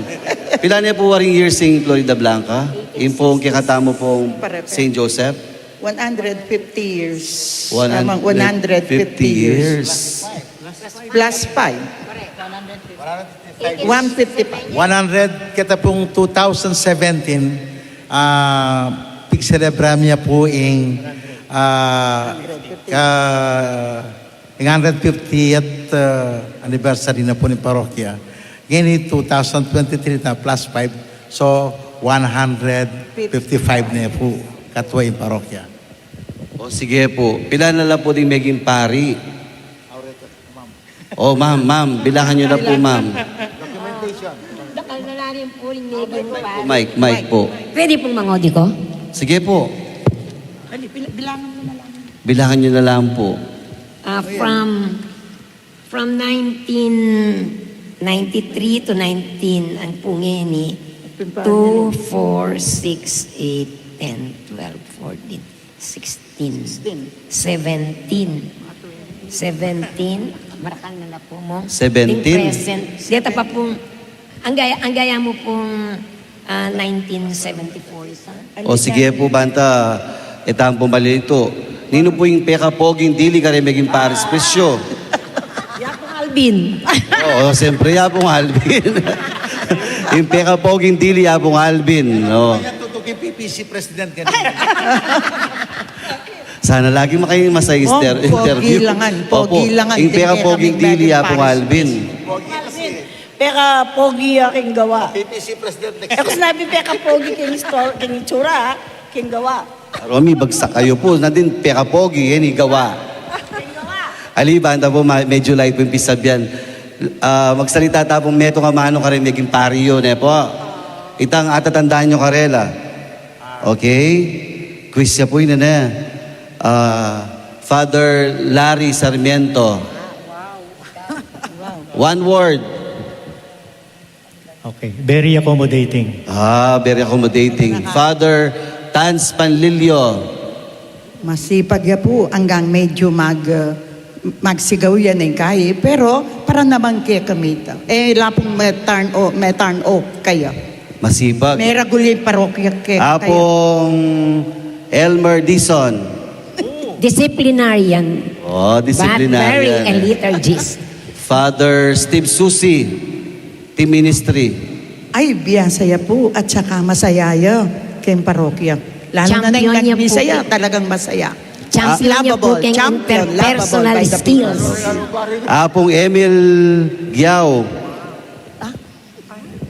Pilan na po waring years ing Floridablanca? Ing pong kekatamu pong Saint Joseph? One hundred fifty years. Tamang one hundred fifty years. Plus five. One fifty-five. One hundred, keta pung two thousand seventeen, ah, pigselebra mi ya pu ing, ah, ka, ing hundred fiftieth, ah, anniversary na pu ning parokya. Ngeni two thousand twenty-three na plus five, so one hundred fifty-five na pu katua ing parokya. O, sige pu. Pilan na la pu ding meging pari? O, ma'am, ma'am. Bilangan yu na pu, ma'am. Dakal na la rin pu ring meging pari. Mic, mic pu. Pwede pung mangodi ko? Sige pu. Dali, bil-, bilangan mo na lang. Bilangan yu na lang pu. Ah, from, from nineteen ninety-three to nineteen, ang pu ngeni, two, four, six, eight, ten, twelve, fourteen, sixteen, seventeen. Seventeen. Marakal na la pu mu. Seventeen. Ding present. Deta pa pung, ang gaya, ang gaya mu pung, ah, nineteen seventy-four ita. O, sige pu, banta, e tamu pu malilito. Ninu pu ing pekapoging dili kareng meging parish priest yu? Ya pung Alvin. O, siyempre, ya pung Alvin. Ing pekapoging dili, ya pung Alvin. O. Yan, tutuki P P C president kanina. Sana lagi makaimas sa inter-, interview. Pogi langan, pogi langan. Ing pekapoging dili, ya pung Alvin. Pekapogi ya king gawa. P P C president next year. E ku sinabi pekapogi king istor-, king itsura, king gawa. Romy, bagsak kayu pu. Nandin pekapogi, yan ing gawa. King gawa. Ali, banta pu, ma-, medyo light pu ing pisabian. Ah, magsalita ta pung metung a manu kareng meging pari yu, ne pu? Itang atatandaan yu karela. Okay? Quiz ya pu ini, ne? Ah, Father Larry Sarmiento. One word. Okay. Very accommodating. Ah, very accommodating. Father Tans Panlilio. Masipag ya pu, anggang medyu mag, uh, magsigaw ya ning kayi, pero para naman kekami ita. E la pung me-turn off, me-turn off kaya. Masipag. Meragul ya ing parokya kekami. Apung Elmer Dizon. Disciplinarian. Oh, but very disciplinarian, a liturgist. Father Steve Susi, team ministry. Ay, biasa ya pu, at saka masaya ya keng parokya. Lalo na nung nagbisa ya, talagang masaya. Champion ya pu keng interpersonal skills. Apung Emil Giao.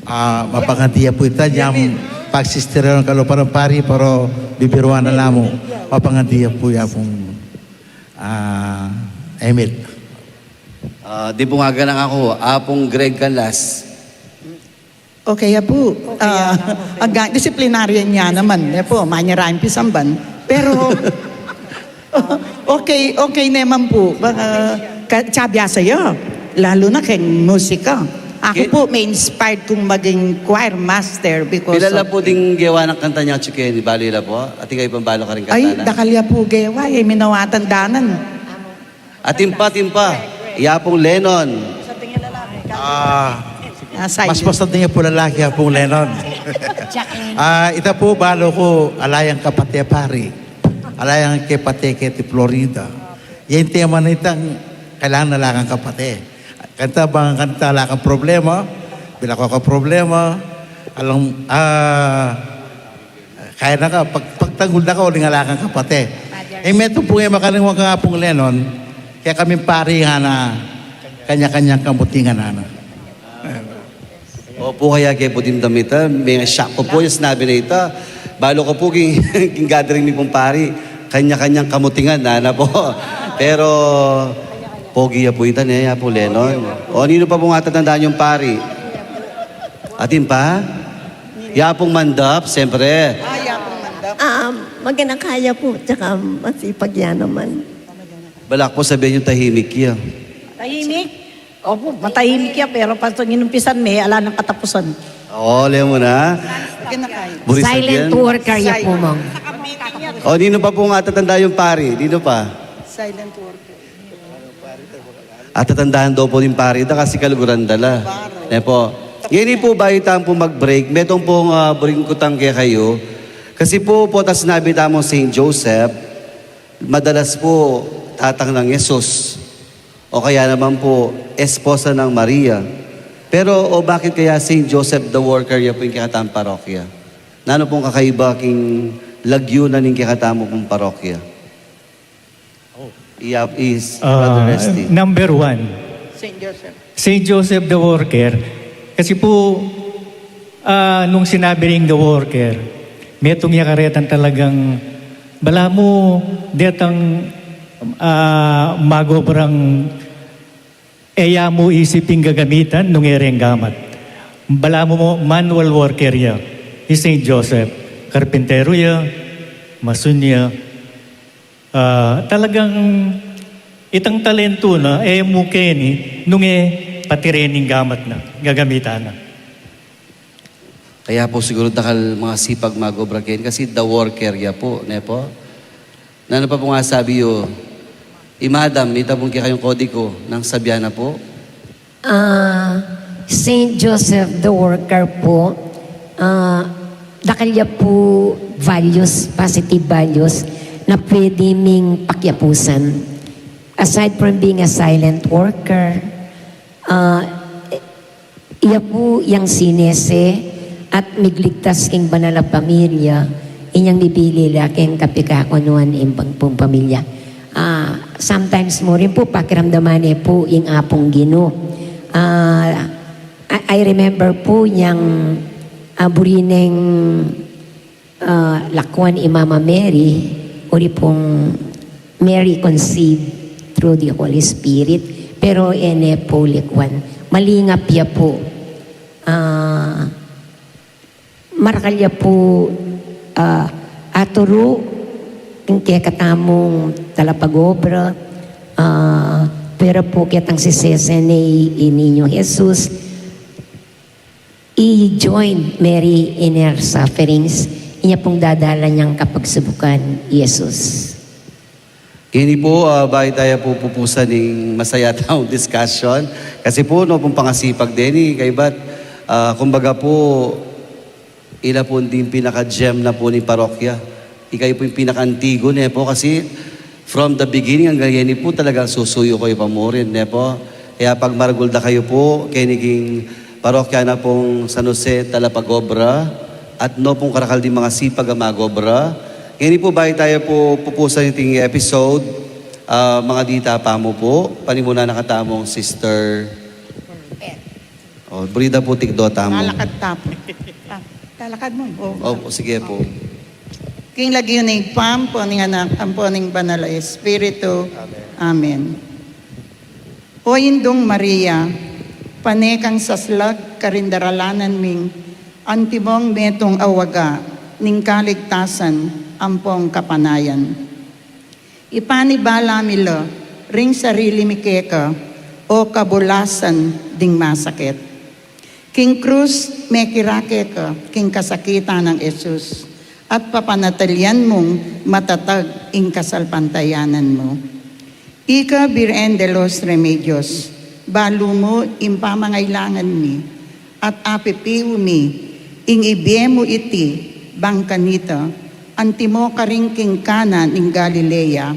Ah, mapangadi ya pu ita, nyam pagsisteran kalupa nang pari, pero bibiruan na la mu. Mapangadi ya pu ya pung, ah, Emil. Ah, di pu nga ganang aku, Apung Greg Canlas. Okay ya pu. Ah, aggang disciplinarian ya naman, ya pu, manyarang pisamban. Pero, okay, okay naman pu. Baka, ka, tsabiasa ya. Lalo na keng musika. Aku pu, ma-inspired kung maging choir master because kilala pu ding gewa nang kanta niyang Chikeni, bali la pu. Atin kayu pang balu karing kanta na. Ay, dakal ya pu gewa, e, minawatan danan. Atin pa, atin pa. Ya pung Lennon. Ah, mas masarap ya pu lalaki ya pung Lennon. Ah, ita pu, balu ku, ala yang kapate pari. Ala yang kepate keti Florida. Yang tema na itang kailangan ala kang kapate. Kanta bang kanta ala kang problema, bila ku kang problema, alang, ah, kaya na ka, pag, pagtanggul na ka, uling ala kang kapate. E metung pu ngan makanung wa kang Apung Lennon, kaya kaming pari ngana, kanya-kanyang kamutingan ngana. Opu, kaya ke pu dimdam ita, me-shock ku pu yang sinabi na ita. Balu ku pu king, king gathering mi pung pari, kanya-kanyang kamutingan, ngana pu. Pero, pogi ya pu ita, ne, ya pu Lennon. O, ninu pa pung atatandaan yung pari? Atin pa? Ya pung Mandap, siyempre. Ah, ya pung Mandap. Ah, maganda kaya pu, tsaka masipag ya naman. Balak pu sabihan yung tahimik ya. Tahimik? Opu, matahimik ya, pero pag inumpisan me, ala nang katapusan. O, le mu na. Silent worker ya pu, mang. O, ninu pa pung atatandaan yung pari? Ninu pa? Silent worker. Atatandaan daw pu ning pari da kasi kaluguran da la. Ne pu. Ngeni pu, bayu tamu pu mag-break, metung pung, ah, buri kung kutang kekayu. Kasi pu, potang sinabi tamung Saint Joseph, madalas pu tatang nang Jesus. O kaya naman pu, esposa ng Maria. Pero, o bakit kaya Saint Joseph the Worker ya pu ing kekatang parokya? Nanu pung kakaiba king lagyu na ning kekatamu pung parokya? Oh. Iya, is, ah, Brother Resty. Number one, Saint Joseph. Saint Joseph the Worker. Kasi pu, ah, nung sinabi ring the worker, metung ya karetang talagang balamu detang, ah, magobrang e ya mu isip ing gagamitan nung e reng gamat. Balamu mu manual worker ya i Saint Joseph. Karpinteru ya, masun ya, ah, talagang itang talentu na, e mu keni nung e patire ning gamat na, gagamitan na. Kaya pu siguru dakal masipag magobra keni kasi the worker ya pu, ne pu? Nanu pa pung asabi yu, i Madam, ita pung kekayung kodiku nang sabian na pu? Ah, Saint Joseph the Worker pu, ah, dakal ya pu values, positive values na pwede ming pakiapusan. Aside from being a silent worker, ah, iya pu yang sinese at migligtas king banal a pamilya, inyang mibili la king kapikakunuan ing bang pung pamilya. Ah, sometimes mu rin pu pakiramdaman ne pu ing Apung Ginu. Ah, I, I remember pu yang, ah, buri neng ah, lakwan i Mama Mary, uli pung Mary conceived through the Holy Spirit, pero e ne pu likwan. Malingap ya pu. Ah, marakal ya pu, ah, aturu ing kekatamung talapagobra, ah, pera pu ketang sisese ne i Niño Jesus, i-join Mary in her sufferings, inya pung dadalan yang kapagsubukan, Jesus. Ini pu, ah, bayu taya pu pupusan ning masaya tang discussion. Kasi pu, no, pung pangasipag deni, kaybat, ah, kumbaga pu, ila pu ding pinaka-gem na pu ning parokya. Ikayu pu ing pinaka-antigu, ne pu, kasi from the beginning anggang ngeni pu talagang susuyu kayu pa murin, ne pu. Kaya pagmaragul da kayu pu, keni king parokya na pung San Jose Talapagobra, at no pung karakal ding mangasipag a magobra. Ngeni pu, bayu taya pu pupusan iting episode, ah, mangadita pa mu pu, panimunan na katamung Sister. O, buri da pu tikdo tamu. Lalakad ta pu. Ah, lalakad mu. O. Opo, sige pu. King lagyu ning Ibpa, ampo ning Anak, ampo ning Banal a Espiritu. Amen. Amen. O Indung Maria, pane kang saslag karing daralanan ming antimong metung a waga ning kaligtasan ampong kapanayan. Ipanibala mi la ring sarili mi keka, o kabulasan ding masakit. King krus, mekirake ka king kasakitan nang Jesus, at papanatilian mung matatag ing kasalpantayanan mu. Ika Birhen de los Remedios, balu mu ing pamangailangan mi, at apipiu mi ing ibie mu iti, bang kanita, antimo karin king Cana ning Galilea,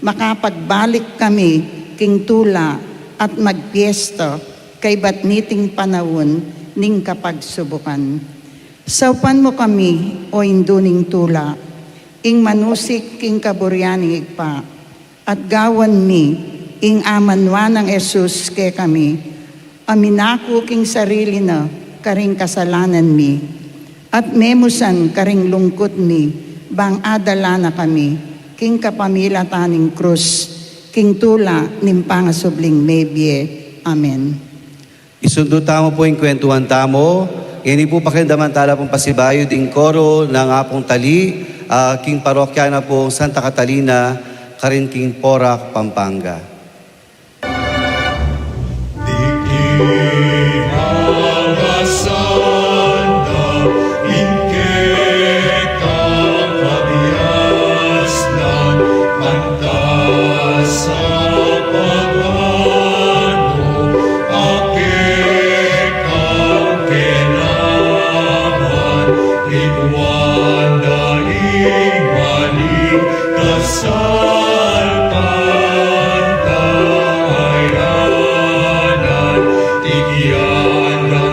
makapagbalik kami king tula at magpiesta kaybat niting panaun ning kapagsubukan. Saupan mu kami, o Indu ning tula, ing manusik king kaburian ning Ibpa, at gawan mi ing amanuan nang Jesus kekami, a minaku king sarili na karing kasalanan mi, at memusan karing lungkut mi, bang adala na kami king kapamilatan ning krus, king tula ning pangasubling mebie. Amen. Isundu tamu pu ing kwentuhan tamu. Ngeni pu, pakiramdaman tala pung pasibayu ding koro nang Apung Tali, ah, king parokya na pung Santa Catalina, karin king Porac, Pampanga. Di ki mabasanda ing kekang kabiasnan, antas a pagano a kekang kenaman, likuan da ing maling kasalpantayanan, tikian da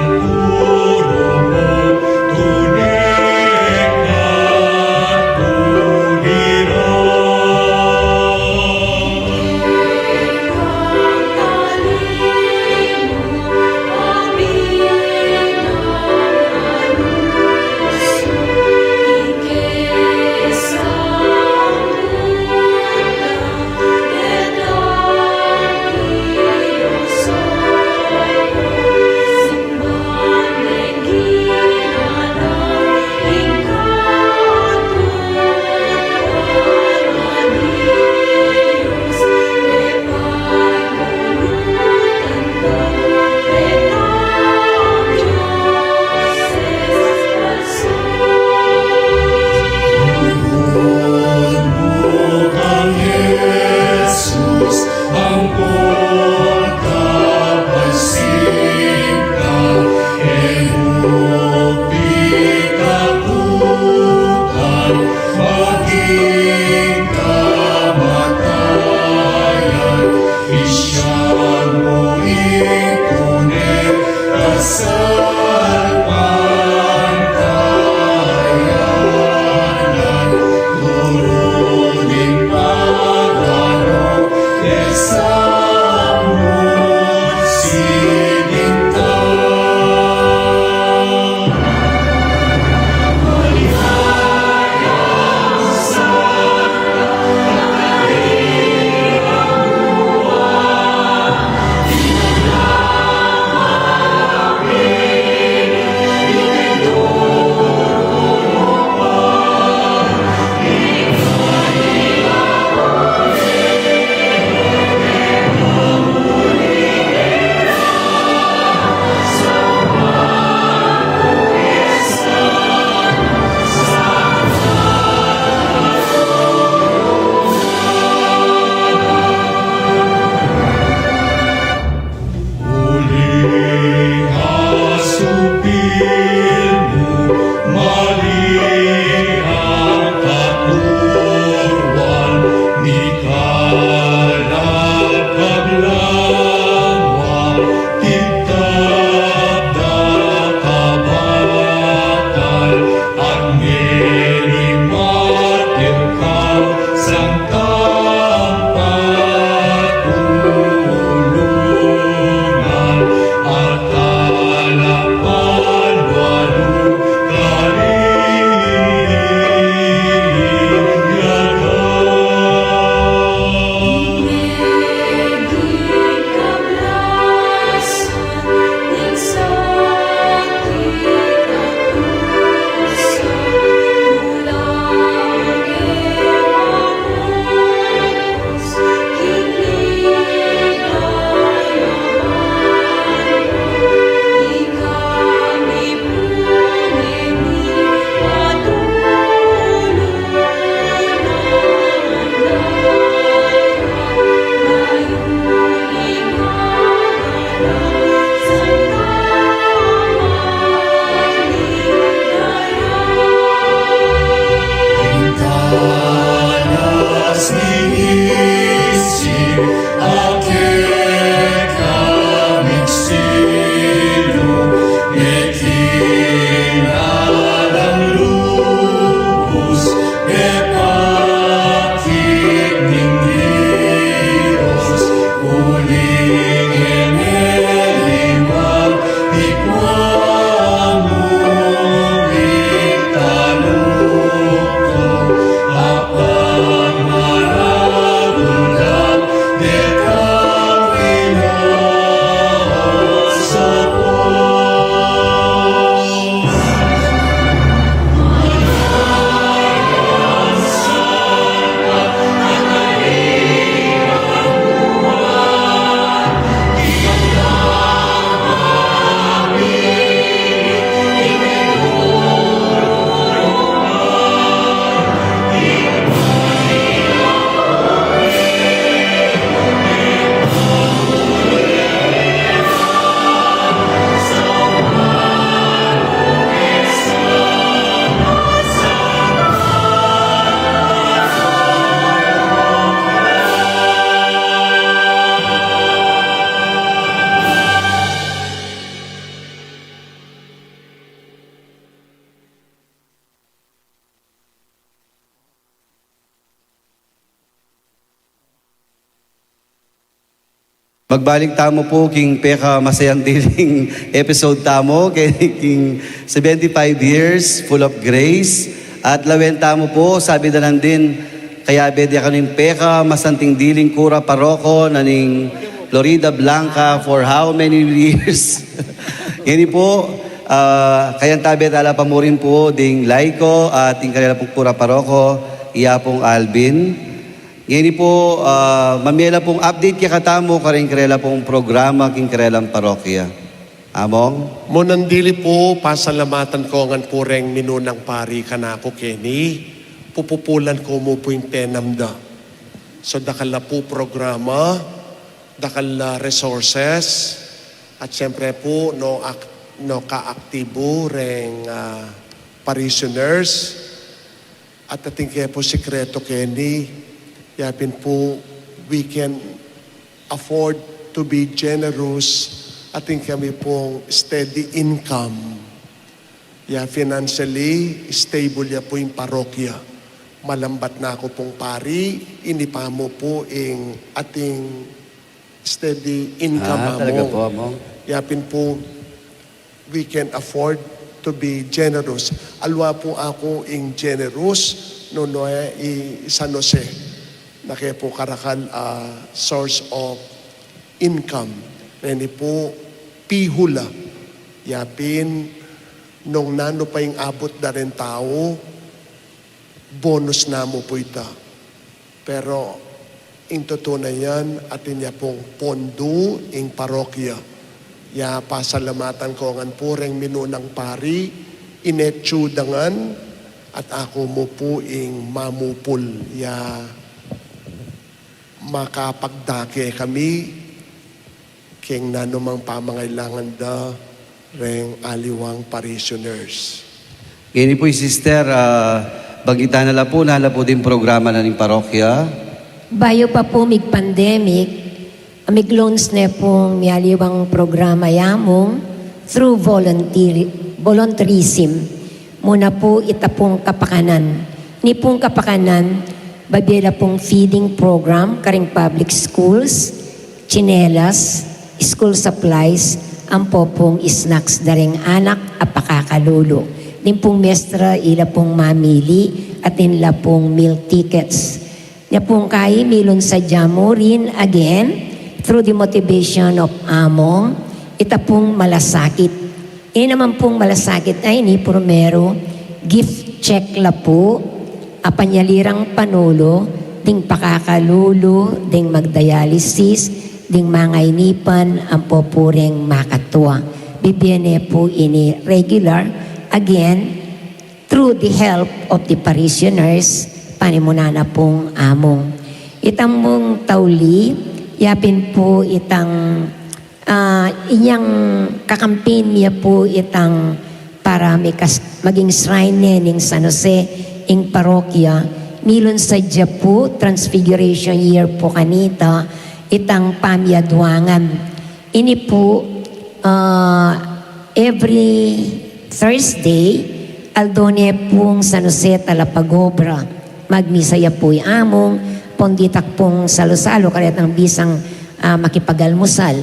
Magbalik tamu pu king pekamasayang diling episode tamu, king seventy-five years full of grace. At lawen tamu pu, sabi da nandin, kayabe de kanu ing pekamasanting diling kura paroko na ning Florida Blanca for how many years? Ngeni pu, ah, kayantabe tala pa murin pu ding laiko at ing karela pung kura paroko, iya pung Alvin. Ngeni pu, ah, mamie la pung update kekatamu karing karela pung programa king karelang parokya. Among? Munang dili pu, pasalamatan ko ngan pu reng minunang pari kanaku keni, pupupulan ku mu pu ing tenam da. So, dakal la pu programa, dakal la resources, at siyempre pu, no, ak-, no kaaktibu reng, ah, parishioners, at atin ke pu sikretu keni, yapin pu we can afford to be generous, atin kami pung steady income. Ya financially stable ya pu ing parokya. Malambat na ku pung pari, ini pa mu pu ing ating steady income. Ah, talaga pu, Among. Yapin pu we can afford to be generous. Alwa pu aku ing generous, nune i San Jose. Na ke pu karakal, ah, source of income. Neni pu pihula. Yapin nung nanu pa ing abut da reng tau, bonus na mu pu ita. Pero ing tutu na yan, atin ya pung pondu ing parokya. Ya pasalamatan ku ngan pu reng minunang pari, inetsu da ngan, at aku mu pu ing mamupul, ya makapagdake kami king nanumang pamangailangan da reng aliwang parishioners. Ngeni pu i sister, ah, banggitan na la pu, nanu la pu ding programa na ning parokya. Bayu pa pu mig-pandemic, mig-launch ne pung mialiwang programa ya mu through volunteer-, volunteerism. Muna pu ita pung kapakanan. Ini pung kapakanan, babie la pung feeding program karing public schools, tsinelas, school supplies, ampo pung snacks da reng anak a pakakalulu. Ding pung mestra ila pung mamili, atin la pung meal tickets. Nya pung kayi milunsad ya mu rin again, through the motivation of Among, ita pung malasakit. Ini naman pung malasakit a ini, primero, gift check la pu, a panyalirang panulu, ding pakakalulu, ding magdialysis, ding mangainipan, ampo pu reng makatua. Bibie ne pu ini regular, again, through the help of the parishioners, panimunan na pung Among. Itang mung tauli, yapin pu itang, ah, inyang kakampin ya pu itang para mikas-, maging shrine ne ning San Jose, ing parokya, milunsad ya pu, Transfiguration Year pu kanita, itang pamiadwangan. Ini pu, ah, every Thursday, aldo ne pung San Jose talapag-obra. Magmisa ya pu i Among, pon ditak pung salu-salu, karetang bisang, ah, makipagalmusal.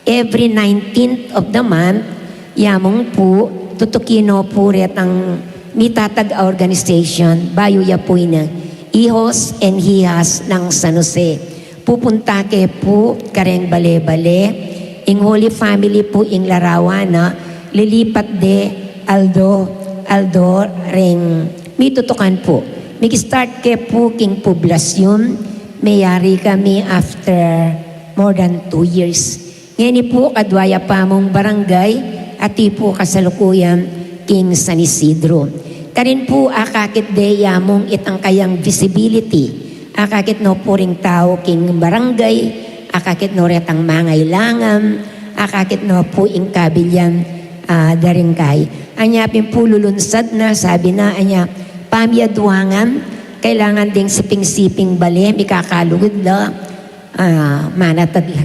Every nineteenth of the month, i Among pu, tutuki no pu retang mitatag a organization, bayu ya pu ini, Hijos and Hijas ng San Jose. Pupunta ke pu kareng bale-bale, ing Holy Family pu ing larawan na, lilipat de aldo, aldo reng mitutukan pu. Mig-start ke pu king poblasyun, meyari kami after more than two years. Ngeni pu, kadwa ya pa mung barangay, atiu pu kasalukuyan king San Isidro. Karin pu, akakit de ya mung itang kayang visibility. Akakit no pu ring tau king barangay, akakit no retang mangailangan, akakit no pu ing kabilyan, ah, da ring kai. Anya pin pu lulunsad na, sabi na, anya, pamiadwangan, kailangan ding siping-siping bale, mikakalugud la, ah, manatag la.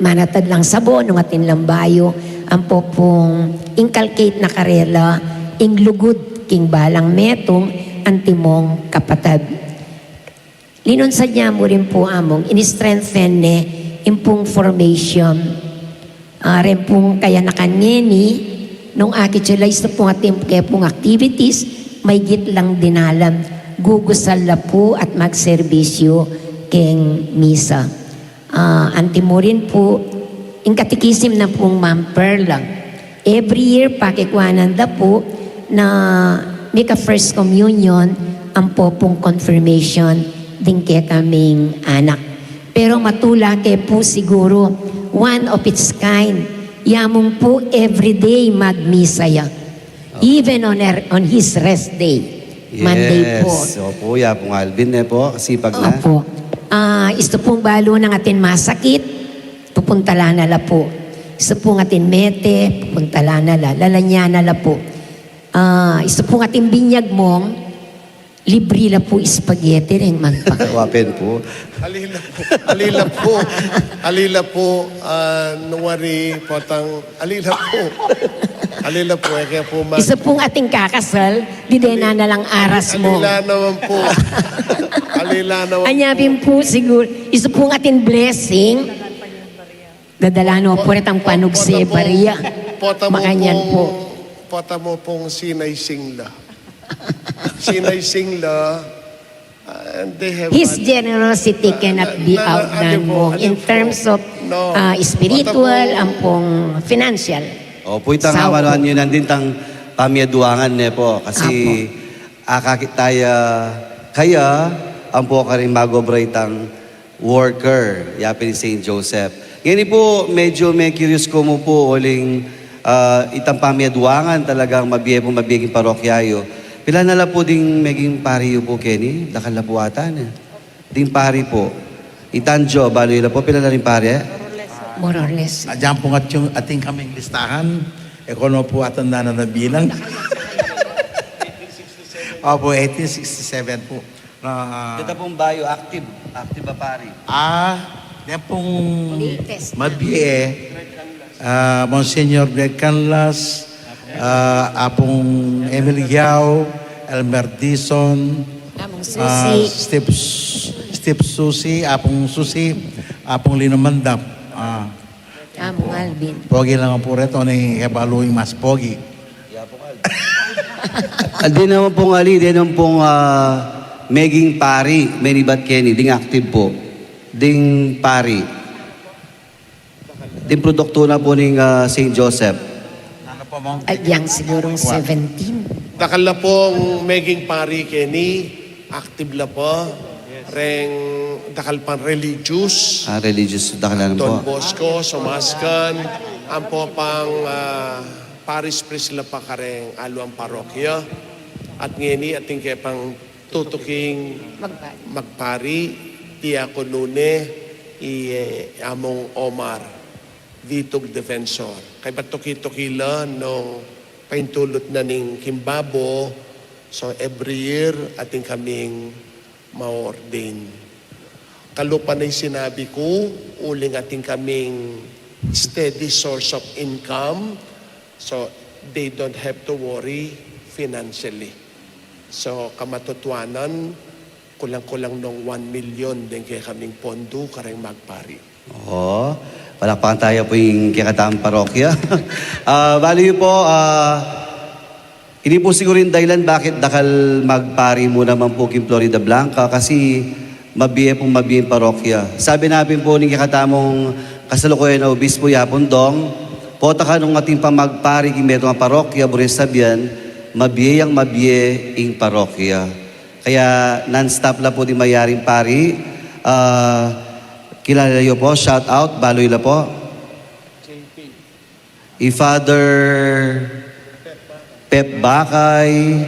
Manatag lang sabon, nung atin lang bayu, ampo pung inculcate na karela, ing lugud king balang metung, antimong kapatad. Linunsad ya mu rin pu Among, in-strengthen ne, Ing pung formation, ah, ren pung kayanakan ngeni, nung akit yu la, isu pung atin kepung activities, maygit lang dinalan, gugusal la pu at magserbisyu keng misa. Ah, anti mu rin pu, ing katikisim na pung Ma'am Perla. Every year, pakikwanan da pu na mika First Communion, ampo pung confirmation ding kekaming anak. Pero matula ke pu siguru, one of its kind. Ya mung pu everyday magmisa ya. Even on her, on his rest day. Monday po. Yes, opo, ya pung Alvin, ne po, sipag na. Opo. Ah, isu pung balu nang atin masakit, pupuntalan na la po. Isu pung atin mete, pupuntalan na la, lalanyan na la po. Ah, isu pung atin binyag mung, libri la po spaghetti ring magpaka. Wapen po. Alila po. Alila po. Alila po. Ah, no worry, potang, alila po. Alila po, e kaya po ma- Isu pung atin kakasal, di dena na lang aras mu. Alila naman po. Alila naman po. Anya pin po siguru, isu pung atin blessing, dadala no po retang panugse, bariya. Makanyan po. Pota mo pong sinay singla. Sinay singla. Ah, and they have His generosity cannot be outdone mo in terms of, ah, spiritual, ampong financial. Opo, itang amanuan yu nandin tang pamiaduangan ne po. Kasi akakit taya kaya, ampo karing magobra itang worker, yapin Saint Joseph. Ngeni po, medyo me-curious ko mu po, uling, ah, itang pamiaduangan talagang mabie po, mabie king parokya yu. Pila na la po ding meging pari yu po keni? Dakal la po ata, ne? Ding pari po. I Tanjo, balu yu la po, pila na ring pari, e? More or less. Adyan pung atin, atin kaming listahan. E ko no po ata na nabilang. Opo, eighteen sixty-seven po. Ah, deta pung bayu, active, active a pari. Ah, yan pung mabie, ah, Monsignor Greg Canlas, ah, Apung Emil Yao, Elmer Dizon, Among ah, Susi. Steve, Steve Susi, Apung Susi, Apung Lino Mandap. Ah, Among Alvin. Pogi lang po reto, ni kabalu ing mas pogi. Di naman pong ali, di naman pong, ah, meging pari, menibat keni, ding active po. Ding pari. Ding produkto na po ning, ah, Saint Joseph. At yang sigurong seventeen. Dakal la pong meging pari keni, active la po. Reng dakal pang religious. Ah, religious, dakal na Don po. Bosco, Sumaskan, ampo pang, ah, parish priest la pa kareng aliwang parokya. At ngeni, atin ke pang tutuking magpari, diakono ne, i, eh, Among Omar Vitug Defensor. Kaybat tuki-tuki la nung paintulut na ning kimbabo, so every year, atin kaming ma-ordain. Kalupa na ing sinabi ku, uling atin kaming steady source of income, so they don't have to worry financially. So, kamatutuanan, kulang-kulang nung one million deng kekaming pondo kareng magpari. O, palakpakan taya pu ing kekatamung parokya. Ah, balu yu po, ah, ini pu siguru ing dahilan bakit dakal magpari mu naman pu king Floridablanca kasi mabie pung mabie ing parokya. Sabi na pin pu ning kekatamung kasalukuyan a obispo, i Apung Dong, pota ka nung atin pang magpari king metung a parokya, buri nang sabian, mabie yang mabie ing parokya. Kaya non-stop la pu ding mayaring pari. Ah, kilala yu po, shout out, balu yu la po. I Father Pep Bakay.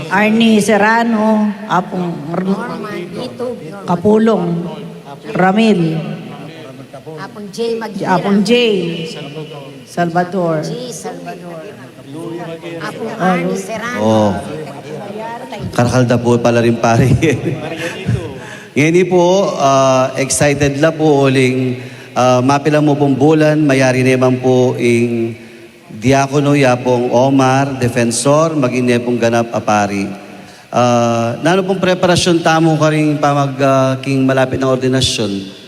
Arnie Serrano, Apung R-, Norman, Tito, Norman. Kapulong, Ramil. Apung J Magira. Apung J Salvador. J Salvador. Apung Arnie Serrano. O. Karakal da pu pala ring pari. Ngeni pu, ah, excited la pu uling, ah, mapila mu pung bulan, mayari ne man pu ing diakono, i Apung Omar Defensor, maging ne pung ganap a pari. Ah, nanu pung preparasyon tamu karing pamag-, ah, king malapit nang ordinasyun?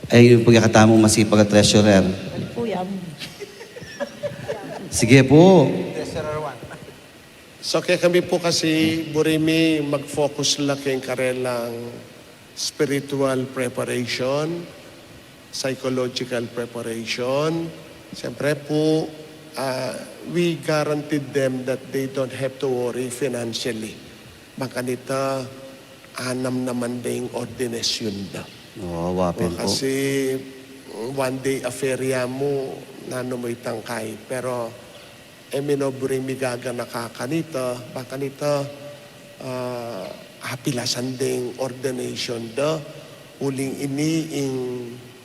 Ay, yung pagkakatamong masipag at treasurer. Sige po. So, kaya kami po kasi, buri mi mag-focus la keng karelang spiritual preparation, psychological preparation. Siyempre po, ah, we guaranteed them that they don't have to worry financially. Bang kanita, anam naman ding ordination da. Oo, wapin po. Kasi one day affair ya mu, nanu mu itang kai. Pero e mi no buri migaganaka kanita, bang kanita, ah, apilasan ding ordination da, uling ini ing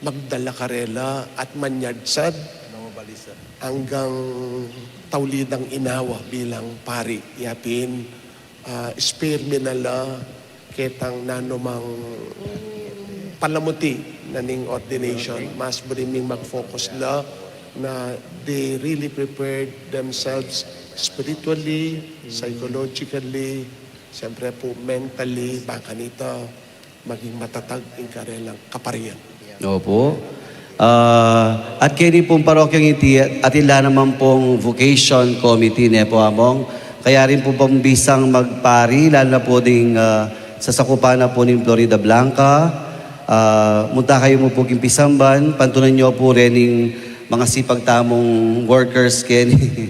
magdala karela at manyadsad anggang tauli dang inawa bilang pari. Yapin, ah, spare mi na la ketang nanumang palamuti na ning ordination. Mas buri ming mag-focus la na they really prepared themselves spiritually, psychologically, siyempre po mentally, bang kanita maging matatag ing karelang kaparian. Opo. Ah, at keni pong parokyang iti, atin la naman pong vocation committee, ne po, Among? Kaya rin po pong bisang magpari, lalo na po ding, ah, sasakupan na po ning Florida Blanca. Ah, munta kayu mu po king pisamban, pantunan yu po rin ing masipag tamung workers keni.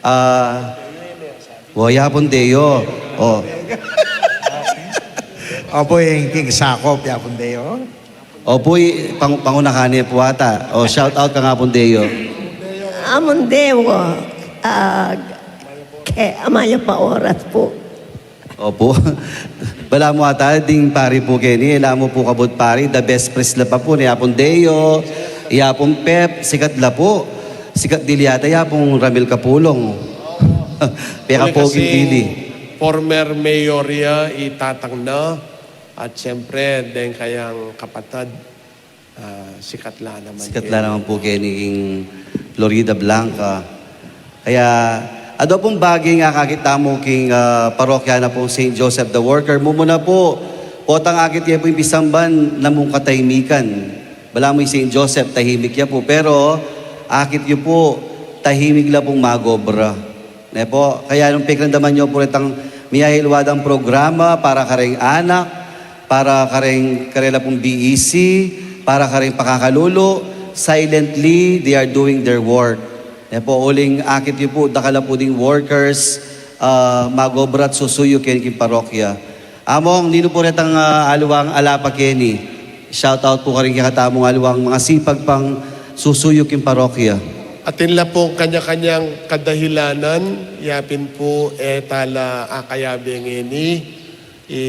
Ah, o, yapun deyu. O. Opo, ing king sakop, yapun deyu. Opo, i-, pang-, panguna ka ne po ata. O, shout out kang Apun Deyu. Amun Deyu, ah, ke, mayap a oras po. Opo. Balamu ata ding pari po keni, e la mu po kabud pari, the best priest la pa po, ne Apun Deyu, i Apun Pep, sikat la po. Sikat dili ata i Apun Ramil Kapulong. Peka Uli pogi kasi dili. Former mayor ya i tatang na, at siyempre, deng kayang kapatad, ah, sikat la naman. Sikat la naman po keni king Florida Blanca. Kaya, adu pung bage ing akakit tamu king, ah, parokya na pung Saint Joseph the Worker. Mumuna po, potang akit ye pu ing pisamban, namung katahimikan. Balamu i Saint Joseph, tahimik ya pu. Pero, akit yu pu, tahimik la pung mag-obra. Ne po? Kaya nung pakiramdaman yu pu retang miyayaliwa dang programa para kareng anak, para kareng, karela pung B E C, para kareng pakakalulu, silently, they are doing their work. Ne po? Uling akit yu pu, dakal la pu ding workers, ah, mag-obra at susuyu keni king parokya. Among, ninu pu retang, ah, aliwang ala pa keni? Shout out pu karing kekatamung aliwang masipag pang susuyu king parokya. Atin la pung kanya-kanyang kadahilanan, yapin pu e tala akayabe ngeni, i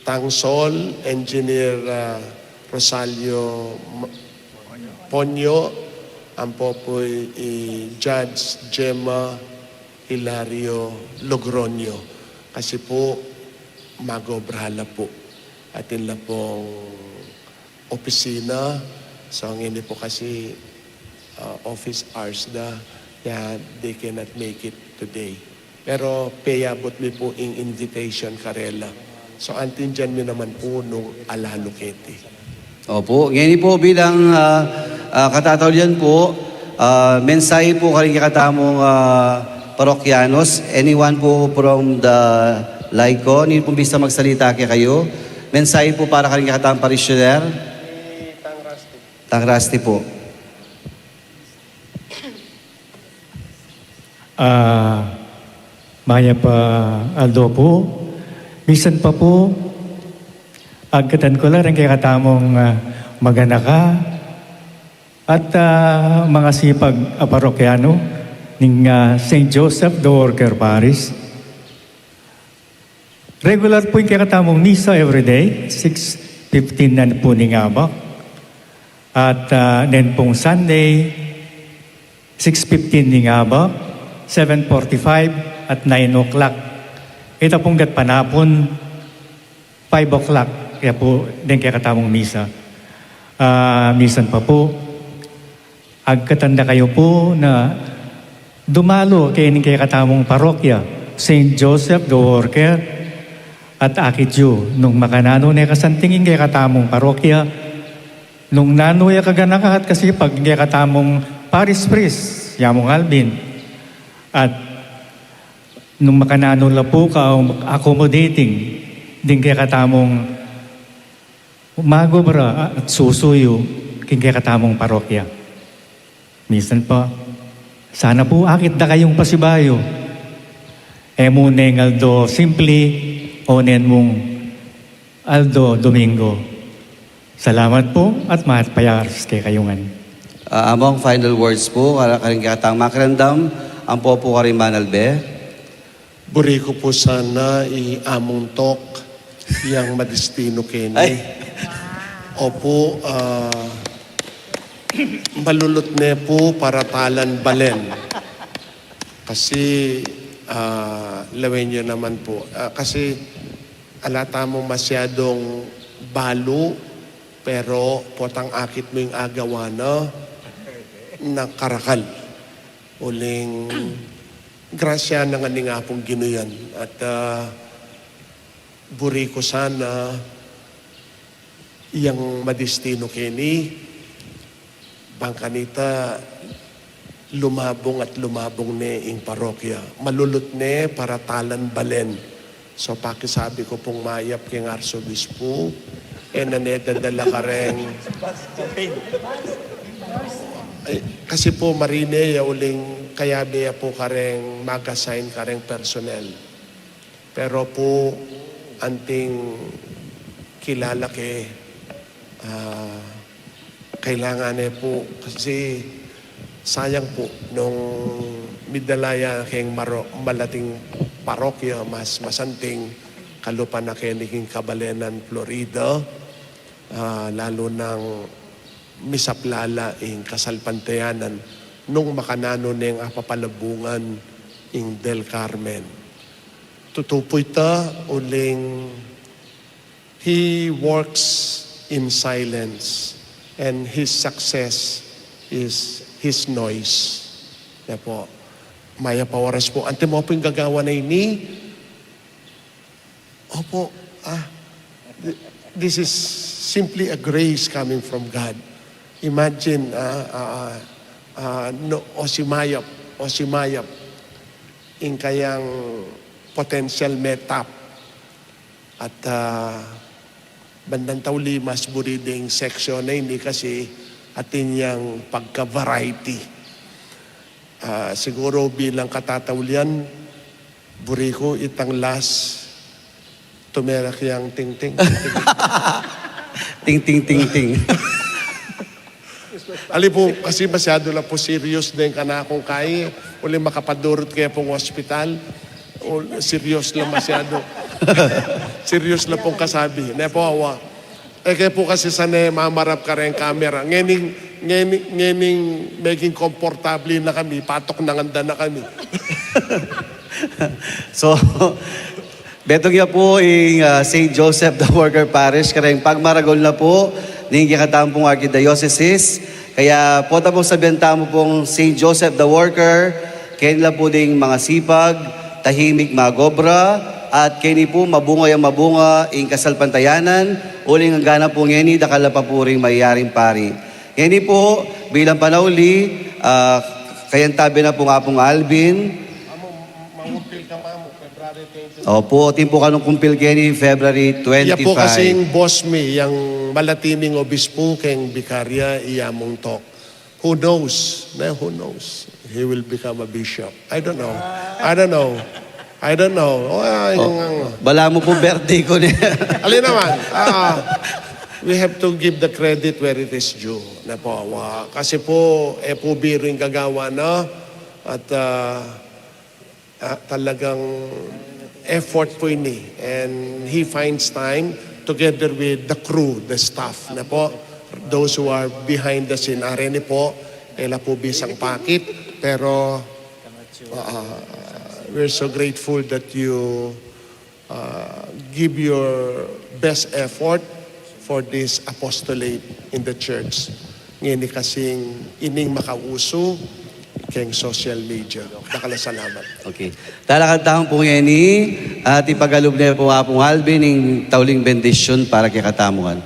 Tangsol, Engineer, ah, Rosalio M-, Ponyo, ampo pu i Judge Gemma Hilario Logroño. Kasi pu, mag-obra la pu. Atin la pung opisina. So, ngeni pu kasi, ah, office hours da, kaya they cannot make it today. Pero peyabut mi pu ing invitation karela. So, antindian mi naman pu nung ala nu keti. Opo. Ngeni po bilang, ah, ah, katataulian po, ah, mensahe po karing kekatamung, ah, parokyanos, anyone po from the LICO, ninu pung bisa magsalita kekayu? Mensahe po para karing kekatamung parishioner? Tang Rusty po. Ah, mayap a aldo pu. Misan pa pu, agkatan ku la ring kekatamung, ah, maganaka at, ah, masipag a parokyanu ning, ah, Saint Joseph the Worker Parish. Regular pu ing kekatamung misa everyday, six fifteen na pu ning abak. At, ah, nen pung Sunday, six fifteen ning abak, seven forty-five at nine o'clock. Ita pung gatpanapun, five o'clock, ya pu deng kekatamung misa. Ah, misan pa pu, agkatan da kayu pu na dumalu keni king kekatamung parokya, Saint Joseph the Worker, at akit yu nung makananu ne kasanting ing kekatamung parokya, Nung nanu ya kaganakan at kasipag ing kekatamung parish priest, i Among Alvin, at nung makananu la pu ka accommodating ding kekatamung magobra at susuyu king kekatamung parokya. Minsan pa, sana pu akit da kayung pasibayu. E mu neng aldo simple, o neng mung aldo Domingo. Salamat pu at mayap a payars kekayu ngan. Ah, Among, final words pu, kara-, karing kekatang makiramdam, ampo pu karing Manalbe. Buri ku pu sana i Among Tok yang madestinu keni. Ay. Opu, ah, malulut ne pu para talan balen. Kasi, ah, lawen yu naman pu. Ah, kasi ala tamu masyadung balu, pero potang akit mu ing agawa na, na karakal. Uling grasya na ngan ning Apung Ginu yan. At, ah, buri ku sana yang madestinu keni, bang kanita lumabung at lumabung ne ing parokya. Malulut ne para talan balen. So, pakisabi ku pung mayap keng Arsobispo, e na ne dadala kareng, ay, kasi pu marine ya uling kayabe ya pu kareng mag-assign kareng personnel. Pero pu, anting kilala ke, ah, kailangan ne pu, kasi sayang pu, nung midala ya keng maro-, malating parokya, mas masanting, kalupa na keni king kabalenan Florida, ah, lalu nang misaplala ing kasalpantayanan nung makananu neng apapalabungan ing Del Carmen. Tutu pu ita, uling he works in silence and his success is his noise. Kaya po, mayap a oras po. Antimo pu ing gagawan a ini, opo, ah, th-, this is simply a grace coming from God. Imagine, ah, ah, ah, no, o simayap, o simayap, ing kayang potential metap. At, ah, bandang tauli mas buri ding section a ini kasi atin yang pagka-variety. Ah, siguro bilang katataulian, buri ku itang last tumerak yang ting, ting, ting, ting. Ting, ting, ting, ting. Ali pu, kasi masyadu la pu serious deng kanakung kai, uli makapadurut ke pung ospital. O, serious la masyadu. Serious la pung kasabi. Ne pu, awa. E ke pu kasi sane mamarap kareng kamera. Ngening, ngening, ngening meging komportable na kami, patok na nganda na kami. So, betung ya pu ing, ah, Saint Joseph the Worker Parish, kareng pagmaragul na pu ning kekatamung Archdiocese. Kaya potang pung sabian tamu pung Saint Joseph the Worker, keni la pu ding mangasipag, tahimik magobra, at keni pu mabunga yang mabunga ing kasalpantayanan, uling anggana pu ngeni dakal la pa pu ring mayayaring pari. Ngeni pu, bilang panauli, ah, kayantabe na pung Apung Alvin. Opo, atin pu kanung kumpil keni, February twenty-five. Ya pu kasing boss mi, yang malati ming obispo keng bikarya, i Among Tok. Who knows? Ne, who knows? He will become a bishop. I don't know. I don't know. I don't know. O, ay, balamu pu birthday ku ne. Ali naman, ah, we have to give the credit where it is due. Ne pu, wa, kasi pu, e pu biru ing gagawa na. At, ah, ah, talagang effort pu ini. And he finds time together with the crew, the staff, ne pu, those who are behind the scene. Are ne pu, e la pu bisang pakit, pero, ah, we're so grateful that you, ah, give your best effort for this apostolate in the church. Ngeni kasing ining makausu keng social media. Dakal a salamat. Okay. Talakad tamu pu ngeni at ipagalub ne pu Apung Alvin ing tauling bendisyun para kekatamu ngan.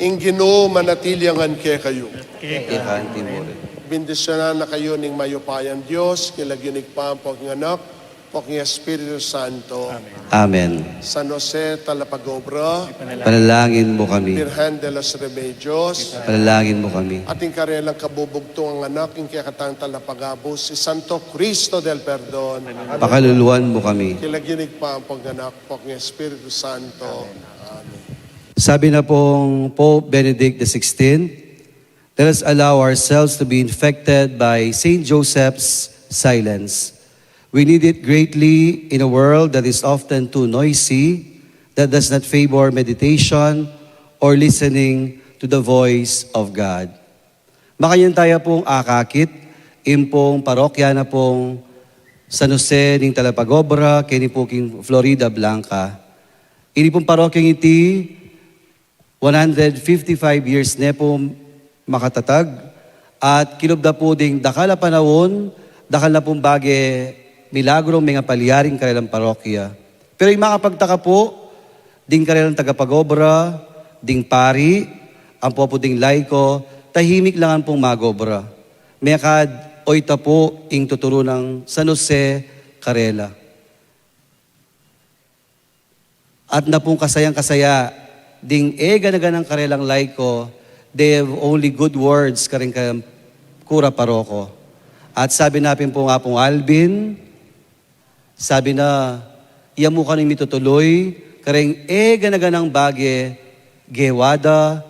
Ing Ginu manatili ya ngan kekayu. Keka antimurin. Bendisyunan na kayu ning mayupayang Dios, king lagyu ning Ibpa, ampo king Anak, ampo king Espiritu Santo. Amen. San Jose, talapag-obra. Panalangin mu kami. Birhen de los Remedios. Panalangin mu kami. At ing karelang kabubugtungan anak, ing kekatang talapag-abus, i Santo Cristo del Perdon. Pakaluluan mu kami. King lagyu ning Ibpa, ampo king Anak, ampo king Espiritu Santo. Amen. Sabi na pong Pope Benedict the sixteenth, let us allow ourselves to be infected by Saint Joseph's silence. We need it greatly in a world that is often too noisy, that does not favor meditation or listening to the voice of God. Makanyan taya pung akakit, ing pung parokya na pung San Jose ning Talapag-obra, keni pu king Floridablanca. Ini pung parokyang iti, one hundred fifty-five years ne pu makatatag, at kilub da pu ding dakal a panaun, dakal na pung bage milagrung mengapalyari king karelang parokya. Pero ing makapagtaka pu, ding karelang tagapag-obra, ding pari, ampo pu ding laiko, tahimik la ngan pung mag-obra. Mekad oyta pu ing tuturu nang San Jose karela. At na pung kasayang-kasaya, ding e gana-ganang karelang laiko, they have only good words karing karelang kura paroko. At sabi na pin pung Apung Alvin, sabi na, iya mu kanung mitutuluy kareng e gana-ganang bage, gewa da,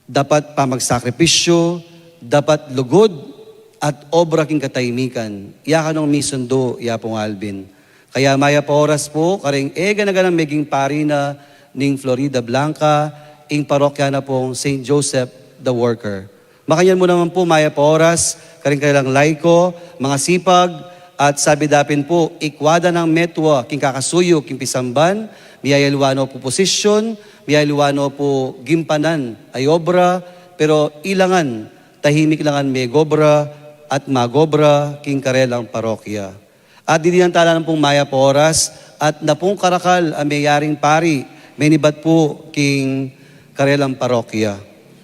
dapat pamagsakripisyu, dapat lugud, at obra king katahimikan. Iya kanung misundu, i Apung Alvin. Kaya mayap a oras pu kareng e gana-ganang meging pari na ning Floridablanca, ing parokya na pung Saint Joseph the Worker. Makanyan mu naman pu mayap a oras karing karelang laiko, mangasipag, at sabi da pin pu, ikwa da nang metua king kakasuyu king pisamban, miyayaliwa no pu posisyon, miyayaliwa no pu gimpanan a obra, pero ila ngan, tahimik la ngan megobra at magobra king karelang parokya. At didinan tala na pung mayap a oras, at na pung karakal a meyaring pari, menibat pu king karelang parokya.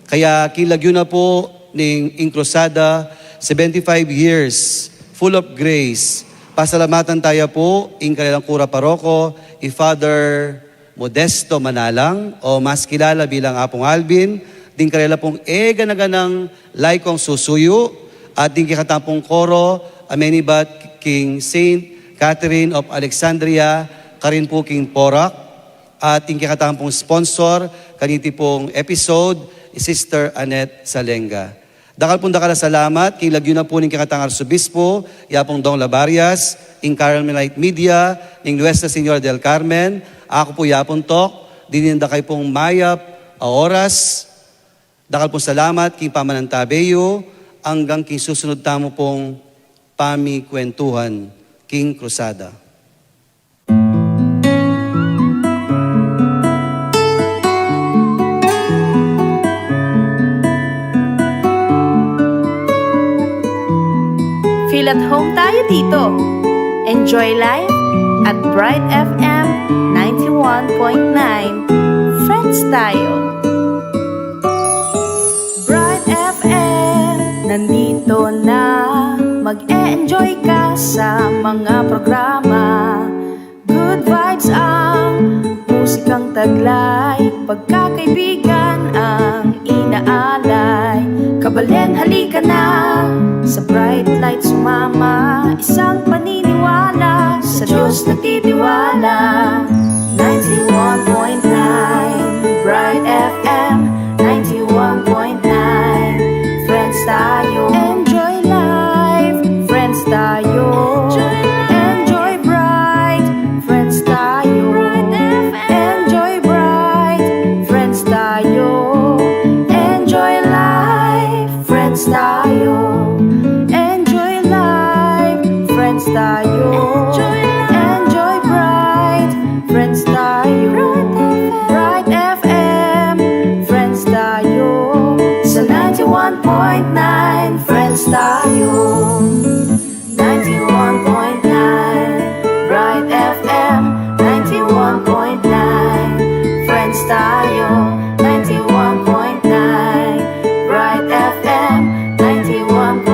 Kaya king lagyu na pu ning ing Cruzada, seventy-five years, full of grace. Pasalamatan taya pu ing karelang kura paroko, i Father Modesto Manalang, o mas kilala bilang Apung Alvin, ding karela pung e gana-ganang laikong susuyu, at ding kekatang pung koro a menibat king Saint Catherine of Alexandria, karin pu king Porac, at ding kekatang pung sponsor kaniti pung episode, i Sister Annette Salenga. Dakal pung dakal a salamat king lagyu na pu ning kekatang Arsobispo, i Apung Dong Labarias, ing Carmelite Media, ning Nuestra Señora del Carmen. Aku pu i Apung Tok, dinan da kayu pung mayap a oras. Dakal pung salamat king pamanantabe yu, anggang king susunod tamu pung pamikwentuhan king Cruzada. Feel at home tayo dito. Enjoy life at Bright F M ninety-one point nine. Friends tayo. Bright F M, nandito na. Mag-e-enjoy ka sa mga programa. Good vibes ang musikang taglay, pagkakaibigan ang inaalay. Kabalen, halika na sa Bright Light sumama, isang paniniwala sa Diyos nagtitiwala. Ninety-one point nine Bright F M, ninety-one point nine, friends tayo. Enjoy life, friends tayo. Enjoy bright, friends tayo. Enjoy bright, friends tayo. Enjoy life, friends tayo. Enjoy life, friends tayo. Enjoy bright, friends tayo. Bright F M, friends tayo. Sa ninety-one point nine, friends tayo. Ninety-one point nine Bright F